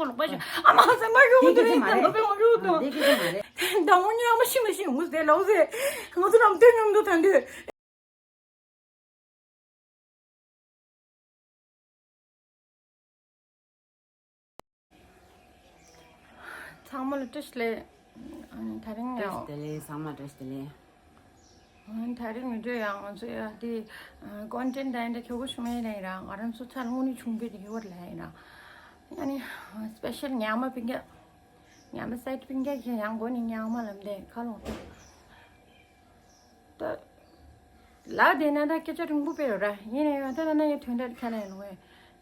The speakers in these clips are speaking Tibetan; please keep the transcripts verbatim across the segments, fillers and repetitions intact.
ལོག་པ་ཞིག་ཨ་མ་ཟེར་མ་ཡོང་དུ་རེད། ད་ལོ་པའི་ངོ་རུ་དང་། ད་ངོ་ཉི་ཨ་མ་ཤི་མ་ཤི་ངུ་ཟེར་ལོ་ཟེར། ང་ཚོ་རང་སྟོན་མཉམ་དུ་ད་འདོད། ཚང་མ་ལ་བཀྲ་ཤིས་བདེ་ལེགས། ད་རིང་ཡང་བཀྲ་ཤིས་བདེ་ལེགས། ཚང་མ་བཀྲ་ཤིས་བདེ་ལེགས། ད་རིང་མི་འདྲ་ཡང་ང་ཚོ་ཡང་དེ་ཀོན་ཊེན་ཊི་འདྲ་འདྲ་ཁྱོ་གོ་ཤུ་མེ་ལ་ཡིན་ར། ང་རང་ཚོ་ཚར་དངོས་གནས་ཆུང་པའི་དེ་ཡོད་ལ་ཡིན་ར། ཡང་ནི་སི་པེ་ཤལ་ཉག་མ་པིན་ཀ། ཉག་མ་སའི་ཌི་པིན་ཀ་གི་ཡང་མགོ་ནས་ཉག་མ་ལམ་དེ་ཁ་ལོང་ཏོ། ད་ལ་དེ་ན་ད་སྐད་ཆ་རིང་པོ་སྤེལ་རོགས་ར། ཡིན་ནའི་ཡང་ད་ད་ན་ཡང་དོན་དག་ཁ་ལ་ཡང་ལོ་ཡ།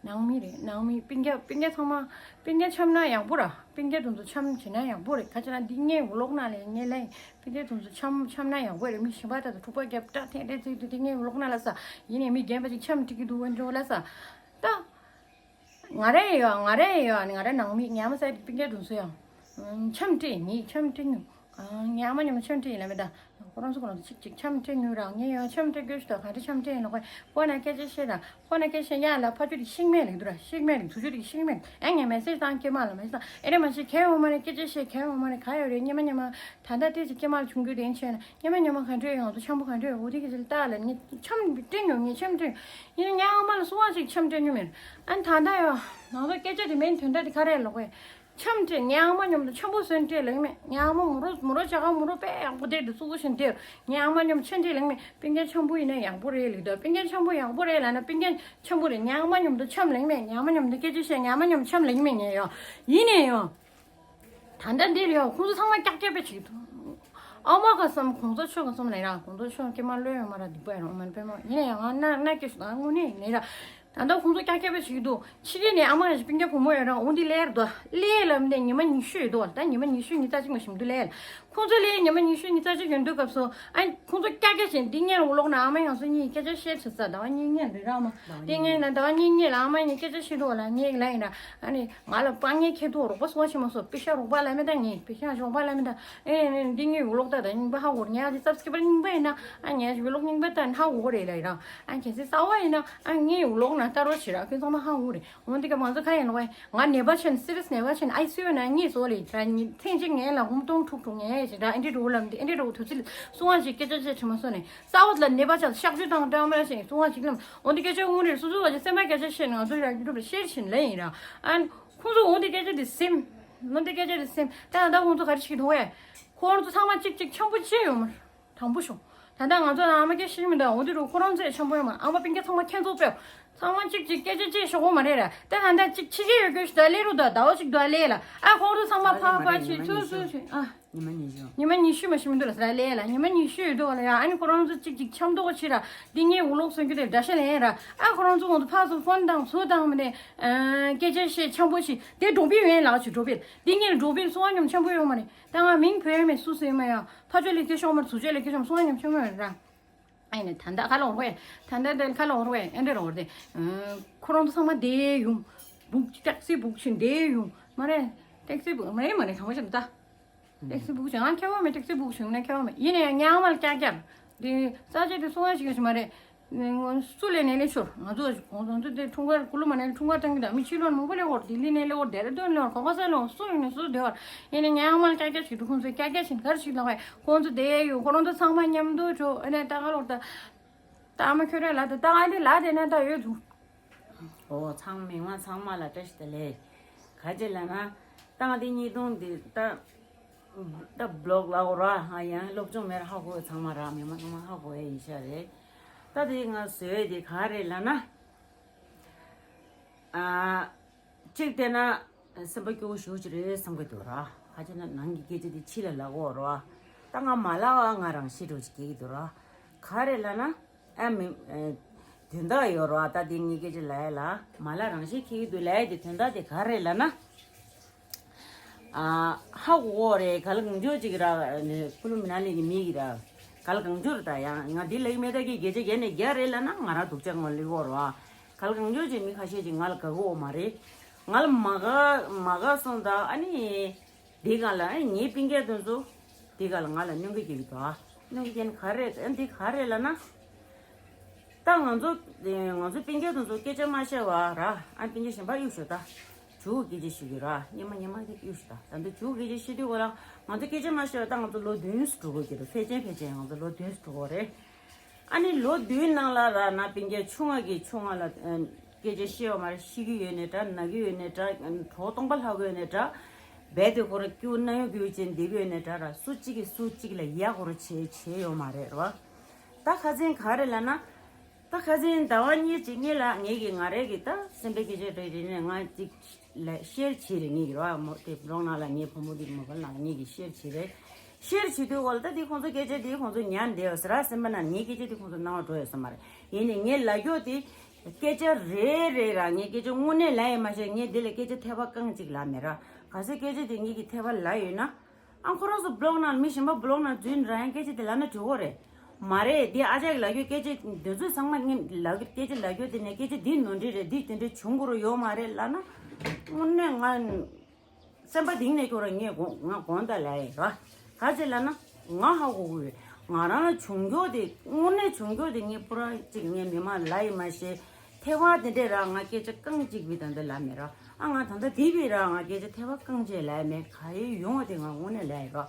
ནང་མི་རེད། ནང་མི་པིན་ཀ་པིན་ཀ་ཚང་མ་པིན་ཀ་འཆམ་ན་ཡག་པོ་ར། པིན་ཀ་དེ་ཚོ་འཆམ་བྱེད་ན་ཡག་པོ་རེད། ཁ་ཆེ་ན་འདི་ངའི་ཝི་ལོག་ནང་ལ་ངས་ལ་པིན་ཀ་དེ་ཚོ་འཆམ་འཆམ་ན་ཡག་པོ་རེད། མི་གཞན་པ་ད་ཚོ་འཁྲུག་པ་རྒྱབ་སྐྲག་ཐེངས་རེ་ཚིག་དུ་འདི་ངའི་ཝི་ལོག་ནང་ལ་ས། ཡིན་ནའི་མི་རྒན་པ་ཅིག་འཆམ་འཁྲིག་གི་འདུག་འོན་ཀྱང་ལ་ས། ད། ང་རེ་ཡོད། ང་རེ་ཡོད། ང་རེ་ནང་མི་ཉག་མ་སའི་ཌི་པིན་ཀ་དེ་ཚོ་ཡང་འཆམ་སྤྲད། ངས་འཆམ་སྤྲད་མྱོང་། ཉག་མ་ཉག་མ་འཆམ་སྤྲད་ཡིན་ལ་མེད་ད། ཁོ་རང་ཚོ་ཁོ་རང་ཚོ་གཅིག་གཅིག་འཆམ་སྤྲད་མྱོང་ར། ངས་ཡང་འཆམ་སྤྲད་དགོས་ཞུ་ད། ག་འདྲ་འཆམ་སྤྲད་ཡིན་ལ་ཁོས་ཁོ་ན་སྐད་ཆ་བཤད་ད། ཁོ་ན་སྐད་ཆ་བཤད་ཡ་ལ་ཕ་ཆུ་དེ་ཤིག་མེད་ལེགས་འདུག་ར། ཤིག་མེད་ལེགས། ཚུ་ཆུ་དེ་ཤིག་མེད། ཨ་ངས་མེ་སེ་ཇི་བཏང་སྐྱེ་མ་ལ་མེ་སེ་ཇི་བཏང་ཨེ་རེ་མ་ཤེས་གལ་ཡོད་མ་རེད། སྐད་ཆ་བཤད་གལ་ཡོད་མ་རེད། ག་ཡོད་རེད། སྙེ་མ་སྙེ་མ་ད་ལྟ་དེ་ཅིག་སྐྱེ་མ་ལ་བྱུང་རྒྱུ་དེ་ཡིན་ཆེ་ན་སྙེ་མ་སྙེ་མ་ག་འདྲ་ཡོད། ང་ཚོ་འཆམ་པོ་ག་འདྲ་ཡོད། འོ་དེ་གི་ཅིག་ལྟ་ལ་ངས་འཆམ་སྤྲད་མྱོང་། ངས་འཆམ་སྤྲད་ཡིན་ན་ཉག་མ་ལ་སོང་བ་ཅིག་འཆམ་སྤྲད་མྱོང་མེད། ཨ་ད་ལྟ་ཡོད་ང་ཚོ་སྐད་ཆ་དེ་མེད་དོན་དག་དེ་ག་རེ་ལོག་པས། འཆམ་སྤྲད། ཉག་མ་མཉམ་དུ་འཆམ་པོ་བཟོས་སྤྲད་ལེགས་མེད། ཉག་མ་མོ་རོ་མོ་རོ་ཇ་ག་མོ་རོ་དཔེ་ཡག་པོ་དེ་དུ་གཙུག་པོ་བཞིན་དེར་ཉག་མ་མཉམ་འཆམ་སྤྲད་ལེགས་མེད། པིན་ཀ་འཆམ་པོ་ཡིན་ན་ཡག་པོ་རེད་ལེགས་འདུག་པིན་ཀ་འཆམ་པོ་ཡག་པོ་རེད་ལབ་ན་པིན་ཀ་འཆམ་པོ་རེད། ཉག་མ་མཉམ་དུ་འཆམ་ལེགས་མེད། ཉག་མ་མཉམ་དུ་སྐད་ཆ་བཤད། ཉག་མ་མཉམ་འཆམ་ལེགས་མེད། ངས་ཡོ་ཡིན་ནས་ཡོ། ད་ལྟ་འདིར་ཡོ་ཁོང་ཚོ་ཚང་མ་ཀྱག་ཀྱག་པའི་བྱེད་ཀྱི་འདུག་ཨ་མ་ག་བསམ་གོང་ཚོ་ཆོས་ག་བསམ་ལེ་ར། གོང་ཚོ་ཆོས་སྐྱེ་མ་ལོས་ཡོད་མ་ར། སྡིག་པ་ཡོད་ར། ཨོ་མ་པད་མ་ཡིན་ན་ཡང་ང་ན་ན་སྐྱེ་ཤི་ད་དངོས་གནས་ཡིན་ནས་ར། ད་ལྟ་ཁོང་ཚོ་ཀྱག་ཀྱག་པའི་བྱེད་ཀྱི་འདུག་ཕྱི་རྒྱལ་ནས་ཨ་མ་ཞིག་པིན་ཀ་བུ་མོ་ཡོད་ར། འོ་འདི་ལེར་དོ་ལེ་ལབ་ནས་ཉི་མ་ཉི་ཤུ་ཡོད་དོ། ད་ཉི་མ་ཉི་ཤུ་ཉི་ཤུ་རྩ་གཅིག་མ་ཞིམ་དུ་ལེ་ལ། ཁོང་ཚོ་ལེ་ཉི་མ་ཉི་ཤུ་ཉི་ཤུ་རྩ་གཅིག་ཡོད་དུས་སྐབས་སུ་ཨ་ཁོང་ཚོ་ཀྱག་ཀྱག་བྱེད། འདི་ཉལ་འུ་ལོག་ན་ཨ་མ་ཡང་སོ་གཉིས་སྐད་ཆ་བཤད་ཚར་ས། ཟླ་བ་གཉིས་གཉིས་རེད་ར་མ། འདི་ངས་ན་ཟླ་བ་གཉིས་གཉིས་ལ་ཨ་མ་གཉིས་སྐད་ཆ་བཤད་འདུག་ལ་ངས་ལ་ཡིན་ན་ཨ་ནི་ང་ལ་སྤང་ངའི་ཁེ་ཐོག་རོགས་པ་སོང་བ་ཤི་མ་སོ། པི་ཤ་རོགས་པ་ལ་མེད་ད། ངས་པི་ཤ་རོགས་པ་ལ་མེད་ད། ཨེ་ནི་འདི་ངས་འུ་ལོག་ད་ད་རྙིང་པ་ཧ་གོ་རེད། ངས་ཨ་ཅི་སབ་སི་ཀི་རབ་རྙིང་པ་ཡིན་ན་ཨ་ངས་ཨ་ཅི་འུ་ལོག་རྙིང་པ་ད་ཧ་གོ་རེད་ལ་ཡིན་ར། ཨ་གལ་སྲིད་གསར་བ་ཡིན་ན་ཨ་ངས་འུ་ལོག་ན་ལྟ་རོགས་བྱེད་ར། ཁྱོད་ཚང་མ་ཧ་གོ་རེད། འོན་ཏེ་ཀ་མང་ཚོ་ཁ་ཡིན་ནོ་ང་ནད་པ་ཆེན་སི་རི་ཡས་ནད་པ་ཆེན་ཨའི་སི་ཡུ་ན་ངེས་སོ་ལེ་ད་ཐེངས་གཅིག་ངས་ལ་ཧུམ་སྟོང་ཐུག་ཐུག་ངས་ཞེ་དྲག་ཨེ་འདྲི་འགྲོ་ལམ་དེ་ཨེ་འདྲི་འགྲོ་དུས་ཚིག་སོང་བ་ཞིག་སྐད་ཆ་བཤད་དྲི་མ་སོང་ནས་ས་འོག་ལ་ནད་པ་ཆགས་གཤག་བཅོས་དང་འདྲ་མ་ཞིག་སོང་བ་ཞིག་ལམ་འོ་འདི་སྐད་ཆ་དངོས་རེད། སོ་སོ་བ་ཅིག་སེམས་པ་སྐད་ཆ་བཤད་ནས་ང་ཚོ་ཡར་རྒྱུ་འགྲོ་བ་ཤེར་བཞིན་ལེ་ཡིན་ར། ཨན་ཁོང་ཚོ་འོ་འདི་སྐད་ཆ་དེ་སེམས་འོ་འདི་སྐད་ཆ་དེ་སེམས་ད་ད་ཁོང་ཚོ་ག་རེ་བྱེད་ཀྱི་འདུག་བས། ཁོང་ཚོ་ཚང་མ་གཅིག་གཅིག་འཆམ་པོ་བྱས་ཡོང་མ་རེད། དྲང་པོ་ཞུ། ད་ལྟ་ང་ཚོ་ཨ་མ་སྐད་ཤེས་མི་འདུག་འོ་དེ་རུ་ཁོ་རང་ཚོས་འཆམ་པོ་ཡོད་མ། ཨ་མ་པིན་ཀ་ཚང་མ་ཁྱེད་ཚོ་དཔེ། ཚང་མ་གཅིག་གཅིག་སྐད་ཆ་བཤད་ཤོག་གོ་མ་རེད་ར། ད་ད་ལྟ་གཅིག་ཕྱི་རྒྱལ་ཡོད་དགོས་ཤི་ད་ལེ་རུ་ད་ཟླ་བ་གཅིག་ད་ལེ་ལ། ཨ་ཁོང་ཚོ་ཚང་མ་ཕ་ཕ་ཕ་ཕྱི་ཚུ་ཚུ་ཚུ་ཨ། ཉི་མ་ཉི་ཤུ། ཉི་མ་ཉི་ཤུ་མ་ཤི་མི་འདུག་ལ་ཟླ་ལེ་ལ་ཉི་མ་ཉི་ཤུ་ཡོད་དོ་ལ་ཡ། ཨ་ནི་ཁོ་རང་ཚོ་གཅིག་གཅིག་འཆམ་དོག་ཕྱི་ར། འདི་ངའི་འུ་ལོག་སོན་རྒྱུ་དེ་འདྲ་ཤ་ལེ་ར། ཨ་ཁོ་རང་ཚོ་ཁོང་ཚོ་ཕ་ཚོ་ཕོན་དང་ཚུ་དང་མི་ནས་སྐད་ཆ་བཤད་འཆམ་པོ་ཞིག་དེ་འགྲོ་པི་ཡོན་ལག་ཆུ་འགྲོ་པི་འདི་ངའི་འགྲོ་པི་སོང་བ་ཉམ་འཆམ་པོ་ཡོད་མ་རེད། ད་ང་མིང་བོས་མེད་སུ་སུ་ཡོད་མ་ཡ། ཕ་ཆོས་ལས་ཀྱི་ཤོག་མར་ཚུ་ཆོས་ལས་ཀྱི་ཤོག་སོང་ཉམ་ཆུང་མོ་ར། ཨ་ནི་ད་ལྟ་ཁ་ལོ་རོ་ཨེ། ད་ལྟ་དེ་ཁ་ལོ་རོ་ཨེ་ཨེ་འདྲ་རོ་དེ། ཁོ་རང་ཚོ་ཚང་མ་དེ་ཡོང་། སྦུག་ཊེག་སི་སྦུག་ཕྱིན་དེ་ཡོང་། མ་རེད། ཊེག་སི་སྦུག་མ་རེད་མ་རེད་དྲང་པོ་བཤད་ད། ཊེག་སི་སྦུག་ཕྱིན་ང་ཁྱད་པར་མེད། ཊེག་སི་སྦུག་ཕྱིན་ན་ཁྱད་པར་མེད། ཡིན་ན་ཡང་ཉག་མ་ལ་ཀྱག་ཀྱག་དེ་ས་ཆ་དེ་སོང་ཡ་ཞིག་ཡོད་ཞིག་མ་རེད། སུ་ལས་ནས་ལས་ཤོར། ང་ཚོ་གོང་ཚོ་དེ་འཁྲུངས་སྐར་ཀུ་ལུ་མ་ནས་འཁྲུངས་སྐར་བཏང་གི་དང་མི་ཕྱི་ལོགས་མང་པོ་ལས་འོར། ལྡི་ལི་ནས་ལས་འོར། ལྡེ་ར་ལྡུན་ལས་འོར། གོ་ག་ས་ལས་འོར། སུ་ཡིན་ནས་སུ་སྡོད་འོར། ཡིན་ནས་ཉག་མ་ལ་ཀྱག་ཀྱག་ཞིག་འདུག་ཁོང་ཚོས་ཀྱག་ཀྱག་བྱེད་ག་རེ་ཞིག་ལབ་པས། ཁོང་ཚོ་དེ་ཡོད། ཁོ་རང་ཚོ་ཚང་མ་མཉམ་དུ་འགྲོ་ཨ་ནས་ད་ག་ལོར་ད། ད་ཨ་མ་ཁྱོད་རང་ལ་ད་ད་ཨ་འདི་ལ་དེ་ན་ད་ཡོད་འདུག་ཨོ་ཚང་མི་མང་ཚང་མ་ལ་བཀྲ་ཤིས་བདེ་ལེགས། ག་ཅི་ལབ་ན་ད་ང་འདི་གཉིས་སྟོང་འདི་ད། ད་བི་ལོག་ལ་འོ་ར་ཧ་ཡང་སློབ་སྦྱོང་མེད་ར་ཧ་གོ་ཚང་མ་ར་མི་མང་ཚང་མ་ཧ་གོ་ཡ་ཡིན་ཤ་རེད། ད་དེ་ང་བཟོས་དེ་ག་རེད་ལབ་ན། ཨ། གཅིག་བལྟས་ན་སེམས་པ་སྐྱོ་བོ་ཞེ་པོ་ཅིག་རེད་བསམ་གི་འདུག་ར། ཧ་ཅང་ན་ནང་གི་སྐད་ཆ་དེ་ཕྱི་ལ་ལབ་གོ་ར། ད་ང་མ་ལབ་པ་ང་རང་ཤི་འགྲོ་ཅིག་སྐྱེ་གི་འདུག་ར། ག་རེད་ལབ་ན། ཨ་མི། དོན་དག་ཡོད་ར། ད་དེ་ངའི་སྐད་ཆ་ལབ་ཡ་ལ་མ་ལབ་རང་ཤི་ཁེ་གི་འདུག་ལབ་ཡ་དེ་དོན་དག་དེ་ག་རེད་ལབ་ན། ཨ། ཧ་གོ་གོ་རེད། ག་ལ་གང་འཇོག་ཅིག་ར་ནི་ཀུ་ལུ་མི་ན་ལི་གི་མི་གི་ར། ག་ལ་གང་འཇོག་ར། ད་ཡང་ང་འདི་ལ་གི་མེ་ད་གི་དགེ་ཆ་རྒྱན་ནས་རྒྱ་རེད་ལ་ན་ང་ར་སྡུག་ཅག་ངོ་ལི་གོ་ར། ག་ལ་གང་འཇོག་ཅིག་མི་ཁ་ཤས་ཅིག་ང་ལ་དགའ་གོ་མ་རེད། ང་ལ་མ་དགའ་མ་དགའ་སོང་ད་ཨ་ནི། འདི་ག་ལ་ཨ་ངའི་པིན་ཀེ་དོན་ཚོ། འདི་ག་ལ་ང་ལ་གནོན་གི་རྒྱུ་གི་དོ་ཨ། གནོན་གི་རྒྱན་ག་རེད་ཨ་འདི་ག་རེད་ལ་ན། ད་ང་ཚོ་ང་ཚོ་པིན་ཀེ་དོན་ཚོ་སྐད་ཆ་མ་བཤད་བ་ར་ཨ་པིན་ཀེ་གཞན་པ་གཡུག་ཤོག་ད། མཇུག་སྐད་ཆ་ཞུ་གི་ར། སྙེ་མ་སྙེ་མ་དེ་གཡུག་ཞིག་ད། ད་འདི་མཇུག་སྐད་ཆ་བཤད་དུས་སྐོར་ལ་ང་ཚོ་སྐད་ཆ་མ་བཤད་པ་ད་ང་ཚོ་ལོ་བདུན་ཙམ་འགྲོ་གི་རེད། ཕལ་ཆེར་ཕལ་ཆེར་ང་ཚོ་ལོ་བདུན་ཙམ་འགྲོ་གི་རེད། ཨ་ནི་ལོ་བདུན་ནང་ལ་ར་ན་སྤུན་ཀྱག་ཆུང་ང་གི་ཆུང་ང་ལ་ཨ་སྐད་ཆ་བཤད་ཡོད་མ་རེད། ཤི་གི་ཡོད་ནའི་འདྲ། ན་གི་ཡོད་ནའི་འདྲ། གྲོད་སྟོང་པ་ལྷག་གི་ཡོད་ནའི་འདྲ། རྦད་དེ་ཁོ་ར་སྐྱུག་སྣ་ཡོད་གི་ཡོད་ཅན་འདེབས་ཡོད་ནའི་འདྲ་ར། སུ་གཅིག་གིས་སུ་གཅིག་ལ་ཡ་ཁོ་ར་བྱེད་བྱེད་ཡོད་མ་རེད་ར། ད་ཁ་སང་ག་རེ་ལབ་ན། ད་ཁ་སང་ཟླ་བ་གཉིས་ཅིག་སྔོན་ལ་ངེད་ཀྱི་ང་རའི་གི་ད་སེམས་པའི་སྐད་ཆ་རེ་རེ་ནས་ང་ཅིག་ལ་ཤེར་བྱས་རེད། ངེད་ཀྱི་རོ་མོ་དེ་བློག་ནང་ལ་ངའི་བུ་མོ་དེ་མོ་བལ་ནང་ལ་ངེད་ཀྱི་ཤེར་བྱས་རེད། ཤེར་བྱེད་དུས་འོ་ལ་ད་དེ་ཁོང་ཚོ་སྐད་ཆ་དེ་ཁོང་ཚོ་ཉན་བསྡད་ཡོད་ས་ར། སེམས་པ་ནང་ངའི་སྐད་ཆ་དེ་ཁོང་ཚོ་སྣང་བ་འགྲོ་ཡོད་ས་མ་རེད། ཡིན་ནའི་ངས་ལབ་རྒྱུ་དེ་སྐད་ཆ་རེ་རེ་ར་ངས་སྐད་ཆ་དངོས་གནས་ལབ་ཡོད་མ་ཤེས། ངས་འདི་ལ་སྐད་ཆ་ཐེ་བ་རྐང་གཅིག་ལབ་མེད་ར། ག་ཚོད་སྐད་ཆ་དེ་ངེད་ཀྱི་ཐེ་བ་ལབ་ཡོད་ན། ཨ་ཁོ་རང་ཚོ་བློག་ནང་མི་གཞན་པ་བློག་ནང་འཛུལ་ར་ཡང་སྐད་ཆ་དེ་ལབ་ན་འགྲིག་གོ་རེད། མ་རེད། འདི་ཨ་ཅག་གི་ལབ་རྒྱུ་སྐད་ཆ་འདི་ཚོ་ཚང་མ་ངས་ལབ་རྒྱུ་སྐད་ཆ་ལབ་རྒྱུ་དེ་ནས་སྐད་ཆ་འདི་ནོར་འཁྲུལ་རེད། འདི་དེ་འདྲ་བྱུང་དགོས་རུ་ཡོད་མ་རེད་ལབ་ན། དངོས་གནས་ང་སེམས་པ་གཏིང་ནས་ཁྱོད་རང་ངས་དགོངས་ང་དགོངས་དག་ལབ་ཡིན་ར། ག་ཚོད་ལབ་ན་ང་ཧ་གོ་གི་ཡོད། ང་རང་ལ་བྱུང་རྒྱུ་དེ་དངོས་གནས་བྱུང་རྒྱུ་དེ་ངས་པུ་ར་ཅིག་ངས་མི་མང་ལབ་ཡིན་མ་ཤེས། ཐེ་བ་དེ་འདྲས་ར་ང་སྐད་ཆ་རྐང་གཅིག་བི་ད་འདི་ལབ་མེད་ར། ཨ་ང་ད་ལྟ་དེ་བི་ར་ང་སྐད་ཆ་ཐེ་བ་རྐང་གཅིག་ལབ་མེད། ག་ཡེ་ཡོང་བ་དེ་ང་དངོས་གནས་ལབ་ཡིན་ར།